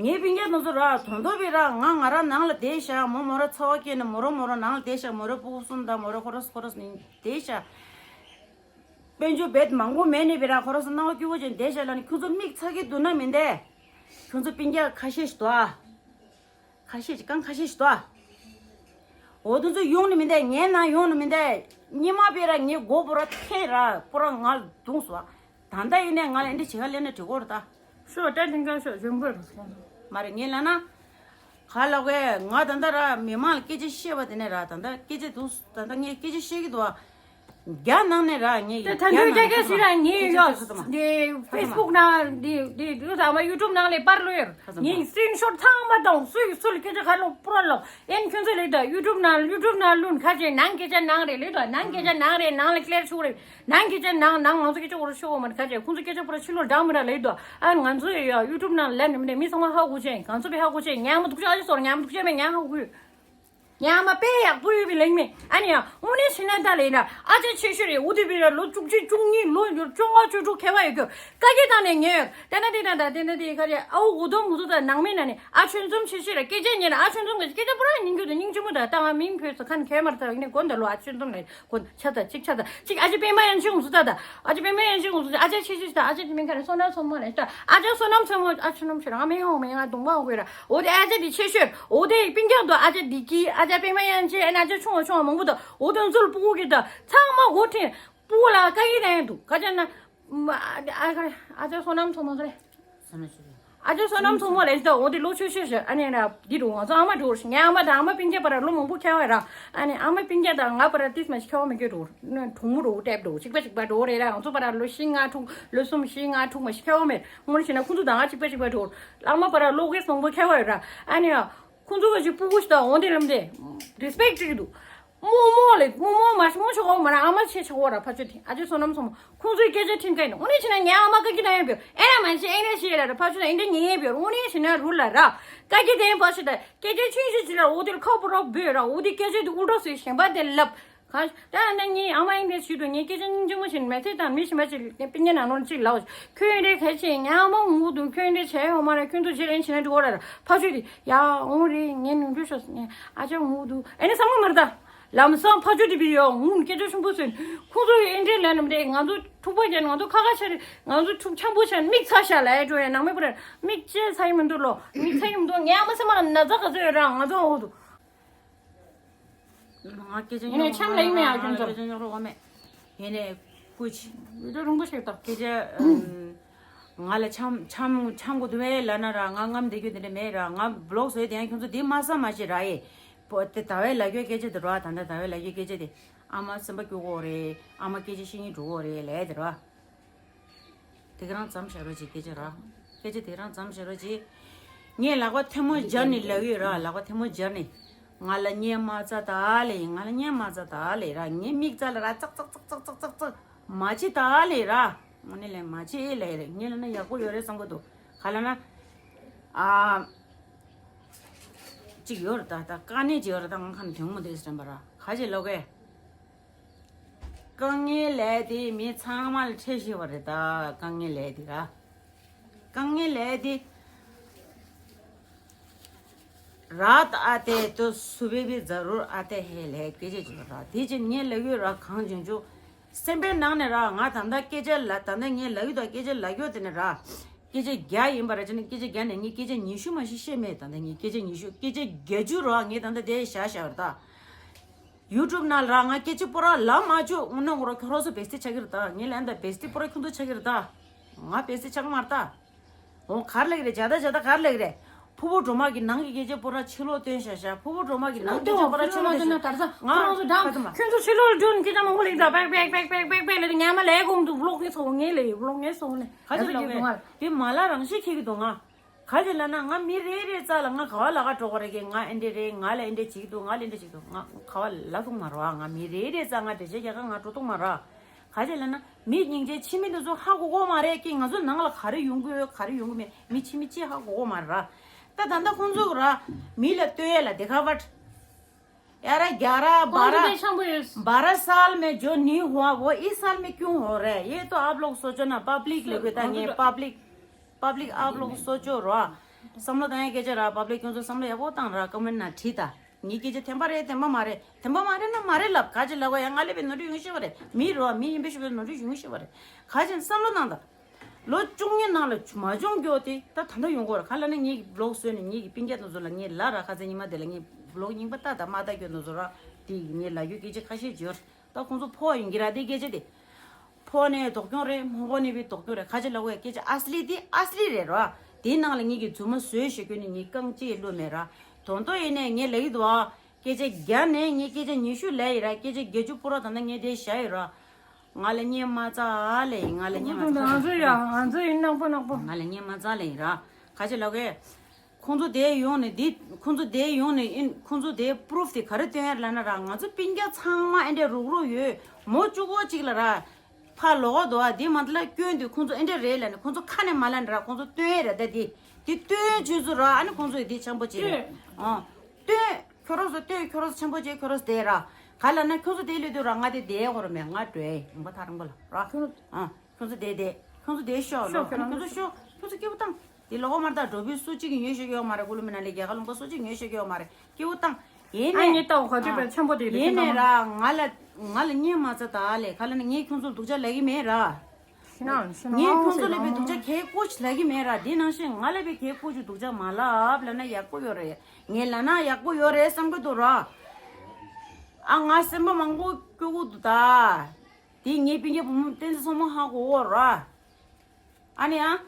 ངའི་སྤུན་ཀྱག་དེ་ཚོ་ར་དོན་དོ་བི་ར་ང་ང་ར་ནང་ལ་བསྡད་ཤག་མོ་མོ་ར་འཚོ་བ་སྐྱེལ་ནས་མོ་ར་མོ་ར་ནང་ལ་བསྡད་ཤག་མོ་ར་སྤུ་གུ་གསུམ་དང་མོ་ར་ཁོ་རོ་ཁོ་རོ་ནས་བསྡད་ཤག་དཔལ་འབྱོར་བེད་མང་པོ་མེད་ནས་བི་ར་ཁོ་རོ་སོ་སྣང་བ་སྐྱིད་པོ་ཅན་བསྡད་ཤག་ལ་ནི་ཁྱོད་ཚོ་མིག་ཚ་གི་འདུག་ན་མི་འདས། ཁྱོད་ཚོ་སྤུན་ཀྱག་ཁ་ཤས་ཤིག་འདུག་ཨ། ཁ་ཤས་ཅིག་རྐང་ཁ་ཤས་ཤིག་འདུག་ཨ། འོ་དེ་ཚོ་ཡོང་ནི་མི་འདས། ངའི་ནང་ཡོང་ནི་མི་འདས། ཉི་མ་པའི་ར་ངའི་མགོ་བོ་ར་འཐེན་ར་པོ་ར་ང་ལ་རྡུང་སོང་ཨ། ད་ལྟ་ཡིན་ནས་ང་ལ་འདི་བྱེད་ག་ལེན་ན་འགྲིག་གོ་ར་ད། ཤོ་ཏན་ཏན་ག་ཤོ་ཇོན་པོ་ར་སོང་། མ་རེད་ངས་ལབ་ན། ག་ལབ་གས་ང་ད་ལྟ་ར་མི་མང་ལ་སྐད་ཆ་བཤད་པ་དེ་ནས་ར་ད་ལྟ་སྐད་ཆ་འདུག་ད་ལྟ་ངས་སྐད་ཆ་བཤད་གི་འདུག་ཨ། རྒྱ་ནང་ནས་ར་ངས་དེ་ད་དུང་རྒྱ་ནང་ནས་ཁ་ཤས་ར་ངས་ཡོད་འདི་ཧྥེ་སི་བུག་ནང་འདི་འདི་འདི་ད་མ་ཡུ་ཊུབ་ནང་ལས་པར་ལོས་ངས་སི་ཀྲིན་ཤོ་ཊི་ཚང་མ་དང་སུས་སུ་ལ་སྐད་ཆ་ག་ལོ་པུ་ར་ལོ་ཨེན་ཁྱོད་ཚོ་ལས་ད་ཡུ་ཊུབ་ནང་ཡུ་ཊུབ་ནང་ལུན་ཁ་ཅེ་ནང་སྐད་ཆ་ནང་རེད་ལས་ད་ནང་སྐད་ཆ་ནང་རེད་ནང་ལ་ཀླེར་ཆུག་རེད། ནང་སྐད་ཆ་ནང་ནང་ང་ཚོ་སྐད་ཆ་འོར་ཤོག་མ་ཁ་ཆེ་ཁོང་ཚོ་སྐད་ཆ་པོ་ར་ཕྱི་ལོགས་འདྲ་མི་འདྲ་ལབ་འདུག་ཨ་ང་ཚོ་ཡ་ཡུ་ཊུབ་ནང་ལབ་ནི་མི་འདྲ་མི་ཚང་མ་ཧ་གོ་ཆེ་ང་ཚོ་བས་ཧ་གོ་ཆེ་ཉག་མ་འདུག་ཆ་ཨ་ཅེ་སོར་ཉག་མ་འདུག་ཆ་མེད་ཉག་ཧ་གོ་གི་ཉག་མ་དཔེ་ཡག་པོ་ཡོད་པའི་ལེགས་མེད་ཨ་ནི་ཡ་དངོས་གནས་བྱས་ན་ད་ལས་ན་ཨ་ཅེ་ཆེ་ཤོས་རེད། འུ་དེ་བི་ར་ལོ་བཅུ་གཅིག་བཅུ་གཉིས་ལོ་བཅོ་ལྔ་བཅུ་དྲུག་ཁེ་བ་ཡོད་གི་ཀ་གི་དང་ནས་ཉེ་ཡོད་དེ་ན་དེ་དང་ད་དེ་ན་དེ་ཁ་རེ་ཨའུ་འུ་དོ་མུ་དོ་ད་ནང་མེད་ན་ནི་ཨ་ཆོན་འཛོམས་ཆེ་ཤོས་ར་སྐད་ཆ་ཉན་ན་ཨ་ཆོན་འཛོམས་གི་སྐད་ཆ་པོ་ར་སྙིང་རྒྱུ་དང་སྙིང་རྗེ་མོ་ད་ད་ང་མིང་བོས་སུ་ཁ་ནས་ཁེ་མར་ད་ཡིན་ནི་གོ་ད་ལོ་ཨ་ཆོན་འཛོམས་ལ། གོ་ཆ་ད་ཅིག་ཆ་ད་ཅིག་ཨ་ཅེ་པད་མ་ཡན་ཆད་ངུ་སུ་ད་ད་ཨ་ཅེ་པད་མ་ཡན་ཆད་ངུ་སུ་ཨ་ཅེ་ཆེ་ཤོས་ད་ཨ་ཅེ་དེ་མིང་ག་རེ་བསོད་ནམས་མཚོ་མོ་ལ་ད་ཨ་ཅེ་བསོད་ནམས་མཚོ་མོ་ཨ་བསོད་ནམས་ཆོས་རང་མི་ཡོང་མི་ཡང་དུང་པ་འོང་གི་ར་འོ་དེ་ཨ་ཅེ་དེ་ཆེ་ཤོས་འོ་དེ་པིན་རྒྱག་དུ་ཨ་ཅེ་དེ་ཀི་ཨ་ཅེ་པད་མ་ཡན་ཆད་ཨ་ཅེ་ཆུང་བ་ཆུང་བ་མང་པོ་ད་འོ་དེ་ཚོ་ལ་སྤུ་གུ་གི་ད་ཚང་མ་འོ་ཐེན་སྤུ་གུ་ལ་ཀ་ཡི་ད་ཡན་དུ་ཀ་ཅེ་ན་ཨ་ཨ་ཁ་རེ་ཨ་ཅེ་བསོད་ནམས་མཚོ་མོ་ཁ་རེ། ཨ་ཅེ་བསོད་ནམས་མཚོ་མོ་ལས་ད་འོ་དེ་ལོ་ཆོས་ཤོས་ཤོས་ཨ་ནི་ན་འདི་རུ་ང་ཚོ་ཨ་མ་འགྲོ་ངའི་ཨ་མ་དང་ཨ་མ་པིན་རྒྱག་པ་ར་ལོ་མང་པོ་ཁྱད་པར་ར་ཨ་ནི་ཨ་མ་པིན་རྒྱག་དང་ང་པ་ར་ཏིས་མ་ཞིག་ཁྱད་པར་མི་སྐྱོད་འགྲོ་གྲོང་མོ་རུ་ལྟེབ་འགྲོ་གཅིག་པ་གཅིག་པ་འགྲོ་རེད་ར་ང་ཚོ་པ་ར་ལོ་བཞི་ལྔ་དྲུག་ལོ་གསུམ་བཞི་ལྔ་དྲུག་མ་ཞིག་ཁྱད་པར་མེད་དངོས་གནས་བྱས་ན་ཁོང་ཚོ་དང་ང་གཅིག་པ་གཅིག་པ་འགྲོ་ཨ་མ་པ་ར་ལོ་གེས་མང་པོ་ཁྱད་པར་ཡོད་ར་ཨ་ནི་ཁོང་ཚོ་ག་ཅིག་སྤུ་གུ་ཞིག་དང་འོ་དེ་ལམ་དེ་རེ་སི་པེག་ཅིག་འདུག་རྨོ་མོ་ལས་རྨོ་མོ་མ་རྨོ་ཆོག་གོ་མ་ར་ཨ་མ་ཆེ་ཆོག་གོ་ར་ཕ་ཆོས་དེ་ཨ་ཅེ་བསོད་ནམས་མཚོ་མོ་ཁོང་ཚོའི་སྐད་ཆ་ཁྲིམས་ཀ་ཡིན་ནོ་ཨོ་ནི་ཆེ་ན་ངའི་ཨ་མ་ཀ་ཀི་ན་ཡང་བེར་ཨེ་ར་མ་ཆེ་ཨེ་ར་ཤེས་ལ་ར་ཕ་ཆོས་ན་ཨེ་འདྲ་ངའི་བེར་ཨོ་ནི་ཆེ་ན་རུ་ལ་ར་ཀ་ཀི་དེ་ཕ་ཆོས་ད་སྐད་ཆ་ཆུང་ཤོས་ཅི་ལ་འོ་དེར་ཁ་པོ་ར་བོས་ར་འོ་དེ་སྐད་ཆ་དེ་ཨུ་ཏྲ་སོས་གཞན་པ་དེ་ལབ་ག་ད་ན་ངའི་ཨ་མ་ཨེ་འདྲ་ཞུས་འདུག་ངའི་སྐད་ཆ་སྙིང་རྗེ་མོ་བྱིན་མེད་ཚེ་དང་མི་ཤི་མ་ཅིག་པི་ཉེ་ན་ནོར་ཅིག་ལའོ་ཁྱོད་ཨེ་འདྲ་ག་ཆེ་ངའི་ཨ་མ་ངུ་འདུག་ཁྱོད་ཨེ་འདྲ་བྱས་ཡོང་མ་ར་ཁྱོད་ཚོ་ཇེ་རེན་ཆེ་ན་འགྲོ་ར་ར་ཕ་ཆོས་དེ། ཡ་འོང་རེད། ངས་ནོར་འཁྲུལ་ཤོར་སོང་། ངས་ཨ་ཅག་ངུ་འདུག་ཨེ་ནས་བསམ་བློ་མ་རེད་ད། ལམ་སང་ཕ་ཆོས་དེ་བི་ཡོ་ངུ་སྐད་ཆ་ཆུང་པོ་ཟེར། ཁོང་ཚོ་ཨེ་འདྲས་ལབ་ནམ་རེད། ང་ཚོ་འཁྲུག་པ་བརྒྱབ་ང་ཚོ་ཁ་ཁ་ཆགས་རེད། ང་ཚོ་འཁྲུག་འཆམ་པོ་ཆགས་མིག་ཚ་ཤ་ལ་ཨེ་འགྲོ་ཡ་ནང་མེད་པ་རེད། མིག་ཅེ་ཚ་ཡི་མི་འདུག་ལོ། མིག་ཚ་ཡི་མི་འདུག་ངས་ཨ་མ་སེམས་མ་ན་ཚ་ག་ཚོད་ཡོད་ར་ང་ཚོ་འོ་འདུག་ང་སྐད་ཆ་ཡིན་ནས་འཆམ་ལ་ཡིན་མེད་ཨ་ཁྱོད་ཚོ། སྐད་ཆ་ཉོག་རོགས་མེད། ཡིན་ནས། ཀུ་ཅི། བི་ཌི་ཡོ་རིང་པོ་ཞིག་ད། སྐད་ཆ་ཨམ། ང་ལ་འཆམ་འཆམ་འཆམ་གོ་འདུག་བས་ལབ་ན་ར། ང་ངམ་བསྡད་རྒྱུ་དེ་འདྲ་མེད་ར། ང་བི་ལོག་བཟོས་དེ་ཡང་ཁྱོད་ཚོ་འདི་མ་བསམ་མ་བྱེད་ར་ཨེ། པོ་དེ་ད་བས་ལབ་རྒྱུའི་སྐད་ཆ་དེ་ར། ད་ལྟ་ད་བས་ལབ་རྒྱུའི་སྐད་ཆ་དེ། ཨ་མ་སེམས་པ་སྐྱོ་གོ་རེད། ཨ་མ་སྐད་ཆ་བཤད་སྙིང་འདོད་གོ་རེད་ལབ་དེ་ར། དེ་ག་རང་མཚམས་བཞག་རོགས་གྱིས་སྐད་ཆ་ར། སྐད་ཆ་དེ་ག་རང་མཚམས་བཞག་རོགས་གྱིས། ངས་ལག་པ་ཐལ་མོ་སྦྱར་ནས་ལབ་ཡོད་ར། ལག་པ་ཐལ་མོ་སྦྱར་ནས། ང་ལ་གཉེར་མ་རྩ་ད་ལེ། ང་ལ་གཉེར་མ་རྩ་ད་ལེ་ར། ངའི་མིག་རྩ་ལ་ར་ཙག་ཙག་ཙག་ཙག་ཙག་ཙག་མ་བྱེད་ད་ལེ་ར། དངོས་གནས་ལས་མ་བྱེད་ལེ་རེད། ངས་ལབ་ན་ཡག་པོ་ཡོད་རེད་བསམ་གི་འདུག་ག་ལབ་ན། ཨ། ཅིག་ཡོད་རེད་ད། ད་དཀའ་གནད་ཅིག་ཡོད་རེད་ད། ང་ཁ་ནས་དོན་མོ་དེ་དྲན་པ་ར། ག་ཅིག་ལབ་གས། དཀའ་ངལ་ལས་དེ་མི་ཚང་མ་ལ་འཕྲད་ཤེས་པ་རེད་ད། དཀའ་ངལ་ལས་དེ་ར། དཀའ་ངལ་ལས་དེ། रात आते तो सुबह भी ज़रूर आते हैं ལས་སྐད་ཆ་ཅིག་ར། དེ་ཅིག་ངས་ལབ་ཡོད་ར། གང་བྱུང་བྱུང་སེམས་པའི་ནང་ནས་ར། ང་ད་ལྟ་སྐད་ཆ་ལ་ད་ལྟ་ངས་ལབ་ཡོད་ད། སྐད་ཆ་ལབ་ཡོད་དེ་ནས་ར། སྐད་ཆ་བརྒྱ་ཡིན་པ་ར། ཅི་ནས་སྐད་ཆ་བརྒྱ་ནས་ངས་སྐད་ཆ་ཉི་ཤུ་མ་ཤི་ཤེས་མེད། ད་ལྟ་ངས་སྐད་ཆ་ཉི་ཤུ་སྐད་ཆ་བརྒྱད་ཅུ་ར་ངས་ད་ལྟ་དེ་བཤད་བཤད་པ་རེད་ད། ཡུ་ཊུབ་ནང་ལ་ར་ང་སྐད་ཆ་པོ་ར་ལབ་མ་བཅུག་འོ་ན་ངོ་ར་ཁྱོད་རང་ཚོ་བེ་སྟི་ཆགས་ཀྱི་རེད་ད། ངས་ལན་ད་བེ་སྟི་པོ་ར་ཁྱོད་ཚོ་ཆགས་ཀྱི་རེད་ད། ང་བེ་སྟི་ཆགས་མ་རེད་ད། འོ་གར་ལེགས་རེད། ཇ་ད་ཇ་ད་གར་ལེགས་རེད། ཕུ་བོ་སྒྲོལ་མ་གི་ནང་གི་སྐད་ཆ་པོ་ར་ཕྱི་ལོགས་སྟོན་ཤ་ཤ། ཕུ་བོ་སྒྲོལ་མ་གི་ནང་གི་སྐད་ཆ་པོ་ར་ཕྱི་ལོགས་སྟོན་ཤ། ང་ཁྱོད་ཚོ་ཁ་ཚོ་མ་ཁྱོད་ཚོ་ཕྱི་ལོགས་ལ་འགྲོ་ནས་སྐད་ཆ་མང་པོ་ལེགས་ད། པེག་པེག་པེག་པེག་པེག་ལེ་ངས་མ་ལས་གོང་དུ་ཝི་ལོག་ངས་ཚོ་ངས་ལེ་ཝི་ལོག་ངས་ཚོ་ནས་ཁ་ཚོ་ལོག་གས་དེ་མ་ལ་རང་ཤི་ཁེ་གི་འདུག་ང་། ག་ཅི་ལབ་ན་ང་མི་རེ་རེ་རྩ་ལ་ང་ག་བ་ལ་ག་འགྲོ་གི་རེད་གི། ང་ཨེ་འདྲ་རེད། ང་ལ་ཨེ་འདྲ་བྱེད་ཀྱི་འདུག་ང་ལ་ཨེ་འདྲ་བྱེད་ཀྱི་འདུག་ང་ག་བ་ལབ་ཐུབ་མ་རེད་བ། ང་མི་རེ་རེ་རྩ་ང་འགྲེལ་བཤད་རྒྱག་ག་ང་འགྲོ་ཐུབ་མ་རེད། ག་ཅི་ལབ་ན་མི་སྙིང་རྗེ་ཕྱི་མི་དེ་ཚོ་ཧ་གོ་གོ་མ་རེད་གི། ང་ཚོ་ནང་ལ་ག་རེ་ཡོང་གི་ཡོད་ག་རེ་ཡོང་གི་མེད་མི་ཕྱི་མི་ཅི་ཧ་གོ་གོ་མ་རེད། ད་ད་ལྟ་ཁོང་ཚོ་གི་ར་མི་ལ་ལྟོས་ཡ་ལ་དེ་ག་བ། यारा ग्यारह बारह बारह साल में जो नहीं हुआ वो इस साल में क्यों हो रहा है, ये तो आप लोग सोचो ना। पब्लिक लगे था ये पब्लिक पब्लिक आप लोग सोचो ར། བསམ་བློ་བཏང་ཡ་སྐད་ཆ་ར། པབ་ལིག་ཁྱོད་ཚོ་བསམ་བློ་ཡག་པོ་བཏང་ར། ཀོ་མེན་ནང་བྲིས་ད། ངའི་སྐད་ཆ་བདེན་པ་རེད་བདེན་པ་མ་རེད། བདེན་པ་མ་རེད་ན་མ་རེད་ལབ། ག་ཅི་ལབ་ག་ཡ། ང་ལས་པའི་ནོར་འཁྲུལ་ཡོང་ཤེས་པ་རེད། མི་ར་མི་ཡིན་པའི་ཤུགས་པའི་ནོར་འཁྲུལ་ཡོང་ཤེས་པ་རེད། ག་ཅི་བསམ་བློ་བཏང་ད། ལོ་བཅུ་གཉིས་ནང་ལ་མ་བྱུང་རྒྱུ་དེ་ད་ད་ལྟ་ཡོང་གི་རེད། ག་ལབ་ན་ངེད་ཀྱི་བི་ལོག་བཟོས་ནས་ངེད་ཀྱི་སྤུན་ཀྱག་དེ་ཚོ་ལ་ངས་ལབ་ར། ཁ་སང་ཉི་མ་དེ་ལ་ངས་བི་ལོག་རྙིང་པ་ལྟ་ད་མ་ལྟ་རྒྱུ་དེ་ཚོ་ར། དེ་ངས་ལབ་རྒྱུ་སྐད་ཆ་ཁ་ཤས་ཡོད་རེད། ད་ཁོང་ཚོ་ཕོ་བ་ཡིན་གྱི་ར། དེ་སྐད་ཆ་དེ་ཕོ་ནས་དོགས་སྐྱོན་རེད། མོ་གོ་ནས་བི་དོགས་སྐྱོན་རེད། ག་ཅི་ལབ་དགོས་ཡ། སྐད་ཆ་ཨ་སི་ལི་དེ་ཨ་སི་ལི་རེད་ར། དེའི་ནང་ལ་ངེད་ཀྱི་རྫུན་མ་བཟོས་ཞེས་སྐྱོན་ནས་ངས་རྐང་གཅིག་བླུགས་མེད་ར། དོན་དོ་ཡིན་ནས་ངས་ལབ་ཀྱི་འདུག་ཨ། སྐད་ཆ་བརྒྱ་ནས་ངས་སྐད་ཆ་ཉི་ཤུ་ལབ་ཡིན་ར། སྐད་ཆ་བརྒྱད་ཅུ་པོ་ར་ད་ལྟ་ངས་དེ་བཤད་ཡོད་ར། ང་ལ་གཉེར་མ་རྩ་ལེ་ཡིན། ང་ལ་གཉེར་མ་རྩ། ང་ཚོ་ཡ་ང་ཚོ་ཡིན་ནག་པོ་ནག་པོ། ང་ལ་གཉེར་མ་རྩ་ལེ་ཡིན་ར། ག་ཅི་ལབ་དགོས་ཡ། ཁོང་ཚོ་དེ་ཡོང་ནས་འདི་ཁོང་ཚོ་དེ་ཡོང་ནས་ཨིན། ཁོང་ཚོ་དེ་པུ་རུབ་དེ་ག་རེ་སྟོན་ཡ་ལབ་ན་ར། ང་ཚོ་སྤུན་ཀྱག་ཚང་མ་ཨེ་འདྲ་རུག་རུག་ཡོད། མོ་གཅིག་པོ་གཅིག་ལ་ར། ཕར་ལོག་ག་འདུག་ཨ། དེ་མ་འདི་ལ་སྐྱོན་དུས་ཁོང་ཚོ་ཨེ་འདྲ་རེད་ལབ་ནས་ཁོང་ཚོ་ཁ་ནས་མ་ལབ་ནས་ར། ཁོང་ཚོ་སྟོན་ཡ་རེད་ད། དེ་དེ་སྟོན་བྱེད་ཚུལ་ར། ཨ་ནི་ཁོང་ཚོ་ཡི་དེ་འཆམ་པོ་བྱེད་རེད། ཨ་སྟོན། ཁྱོད་རང་ཚོ་སྟོན། ཁྱོད་རང་ཚོ་འཆམ་པོ་བྱེད། ཁྱོད་རང་ཚོ་དེ་ར། ག་ལབ་ན་ཁྱོད་ཚོ་དེ་ལས་དུས་ར་ང་དེ་དེ་གོ་ར་མེད། ང་འགྲོ་ཡ་ཡིན་པ་ཐག་རིང་པོ་ལ་ར། ཁྱོད་ཨ། ཁྱོད་ཚོ་དེ་དེ། ཁྱོད་ཚོ་དེ་ཤོག་ལོ། ཁྱོད་ཚོ་ཤོག་ཁྱོད་ཚོ་ཤོག་ཁྱོད་ཚོ་སྐྱིད་པོ་བཏང་། དེ་ལོག་མར་ད་འགྲོ་བུའི་སུ་གཅིག་གིས་ཉོས་ཤེས་ཀྱི་ཡོད་མ་རེད། ཀུ་ལུ་མི་ན་ལི་རྒྱལ་ཁ་ལུང་པ་སུ་གཅིག་ཉོས་ཤེས་ཀྱི་ཡོད་མ་རེད། སྐྱིད་པོ་བཏང་། ཡིན་ཨ་ནས་ངས་ལྟ་བ་ག་དུས་པའི་ཆེན་པོ་དེ་ཡིན་ནས་ར། ང་ལ་ང་ལ་གཉེར་མ་རྩ་ད་ལས། ག་ལབ་ན་ངས་ཁྱོད་ཚོར་སྡུག་ཅག་ལབ་ཀྱི་མེད་ར། ཤི་ན་ཤི་ན་ངས་ཁྱོད་ཚོ་ལ་བའི་སྡུག་ཅག་གལ་ཀོ་ཅི་ལབ་ཀྱི་མེད་ར། དེ་ནང་བཞིན་ང་ལ་བའི་གལ་ཀོ་ཅི་སྡུག་ཅག་མ་ལབ་ལབ་ན་ཡག་པོ་ཡོད་རེད། ངས་ལབ་ན་ཡག་པོ་ཡོད་རེད་བསམ་གྱི་འདུག་ར། ཨ་ང་སེམས་པ་མང་པོ་སྐྱོ་གི་འདུག་ད། དེ་ངའི་སྤུན་ཀྱག་བུ་མོ་བསྟན་འཛིན་མཚོ་མོ་ཧ་གོ་གོ་ར། ཨ་ནི་ཨ།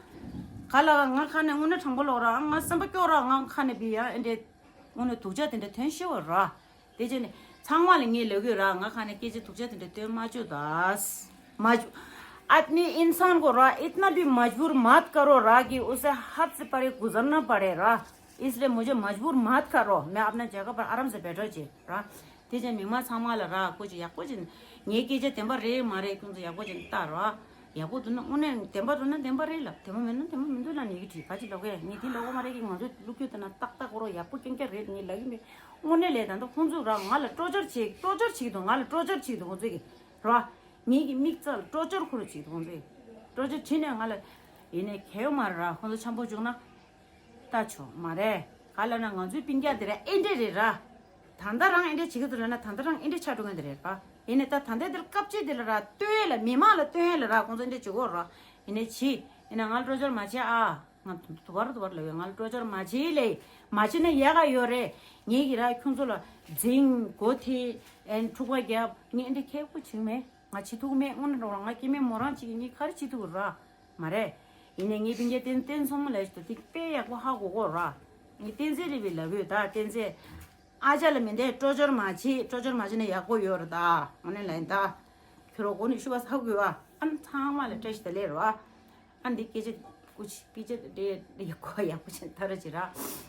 ག་ལ་ང་ཁ་ནས་དངོས་གནས་དྲང་པོ་ལོག་ར། ང་སེམས་པ་སྐྱོ་ར། ང་ཁ་ནས་བི་ཡ་ཨེ་འདྲས་དངོས་གནས་སྡུག་ཅག་དེ་འདྲ་ཐོན་ཤེས་བ་ར། དེ་བྱས་ནས་ཚང་མ་ལ་ངས་ལབ་གི་ར། ང་ཁ་ནས་སྐད་ཆ་སྡུག་ཅག་དེ་འདྲ་སྟོན་མ་བཅུག་ད། མ་བཅུག आदमी इंसान को रा इतना भी मजबूर मत करो रा कि उसे हद से परे गुजरना पड़े रा। इसलिए मुझे मजबूर मत करो। मैं अपना जगह पर आराम से बैठो जी रा। དེ་ཅན་མི་མང་ཚང་མ་ལ་ར་ཀོ་ཅི་ཡག་པོ་ཅིག་ངའི་སྐད་ཆ་བདེན་པ་རེད་མ་རེད་ཁྱོད་ཚོ་ཡག་པོ་ཅིག་ལྟ་ར། ཡག་པོ་འདུག་ན་དངོས་གནས་བདེན་པ་འདུག་ན་བདེན་པ་རེད་ལབ། བདེན་པ་མེད་ན་བདེན་པ་མི་འདུག་ལབ་ནས་ཡི་གེ་བྲིས། ག་ཅི་ལབ་གི་ངས་དེ་ལབ་གི་མ་རེད་གི། ང་ཚོ་ལོ་རྒྱུས་དེ་ན་ཏག་ཏག་གོ་རོགས་ཡག་པོ་རྐྱང་རྐྱང་རེད་ངས་ལབ་གི་མེད། དངོས་གནས་ལས་ད་ལྟ་ཁོང་ཚོ་ར་ང་ལ་ཊོར་ཅར་བྱེད་ཊོར་ཅར་བྱེད་ཀྱི་འདུག་ང་ལ་ཊོར་ཅར་བྱེད་ཀྱི་འདུག་ཁོང་ཚོ་གི་ར། ངེད་ཀྱི་མིག་རྩ་ལ་ཊོར་ཅར་ཁོ་རང་བྱེད་ཀྱི་འདུག་ཁོང་ཚོ་གི་ཊོར་ཅར་བྱེད་ནས་ང་ལ་ཡིན་ནས་གལ་ཡོད་མ་རེད་ར། ཁོང་ཚོ་འཆམ་པོ་བྱུང་ན། ལྟ་ཆོག་མ་རེད། ག་ལབ་ན་ང་ཚོའི་སྤུན་ཀྱག་དེ་ར་ཨེ་འདྲས་རེད་ར། ད་ལྟ་རང་ཨེ་འདྲས་བྱེད་ཀྱི་འདུག་ལབ་ན་ད་ལྟ་རང་ཨེ་འདྲས་ཆགས་འགྲོ་མཁན་དེ་རེད་ར། ཡིན་ནའི་ད་ད་ལྟ་འདིར་སྐབས་ཅིག་དེ་ལ་ར་སྟོན་ཡས་ལ་མི་མང་ལ་སྟོན་ཡས་ལ་ར་ཁོང་ཚོ་ཨེ་འདྲས་བྱེད་ཀྱི་ཡོད་ར། ཡིན་ནའི་བྱེད། ཡིན་ན་ང་ལ་ཊོར་ཅར་མ་བྱེད་ཨ། ང་དུ་བར་དུ་བར་ལ་ཡོད། ང་ལ་ཊོར་ཅར་མ་བྱེད་ལེ། མ་བྱེད་ན་ཡག་ག་ཡོད་རེད། ངེད་ཀྱི་ར་ཁྱོད་ཚོ་ལ་འཛིང་སྒོ་ཐེ་ཨེ་འཁྲུག་པ་རྒྱབ་ངས་ཨེ་འདྲས་ཁེ་པོ་བྱེད་མེད། ང་བྱེད་ཐུབ་མེད། དངོས་གནས་དྲང་གནས་ང་སྐྱེ་དམན་མོ་རང་གཅིག་གིས་ངས་ག་རེ་བྱེད་ཐུབ་ར། མ་རེད། ཡིན་ནའི་ངའི་སྤུན་ཀྱག་བསྟན་བསྟན་སྲུང་མ་ལབ་ཡ་ཞིག་འདུག་དེ་དཔེ་ཡག་པོ་ཧ་གོ་གོ་ར། ངས་བསྟན་འཛིན་རེད་པས་ལབ་ཡོད། ད་བསྟན་འཛིན། ཨ་ཅག་ལ་མི་འདྲ་སྤྲོ་སྦྱོར་མ་བྱེད། སྤྲོ་སྦྱོར་མ་བྱེད་ན་ཡག་པོ་ཡོད་རེད། ད་དངོས་གནས་ལ་ཡིན་ད། ཁྱོད་རང་གོ་ནས་ཞུ་བ་ཟ་དགོས་པ། ཨ་ནི་ཚང་མ་ལ་བཀྲ་ཤིས་བདེ་ལེགས་རེད་པ། ཨ་འདི་སྐད་ཆ་སྐུ་མཁྱེན་སྐད་ཆ་དེ་ཡག་པོ་ཡག་པོ་བྱས་ཐག་ར་བྱེད་ར།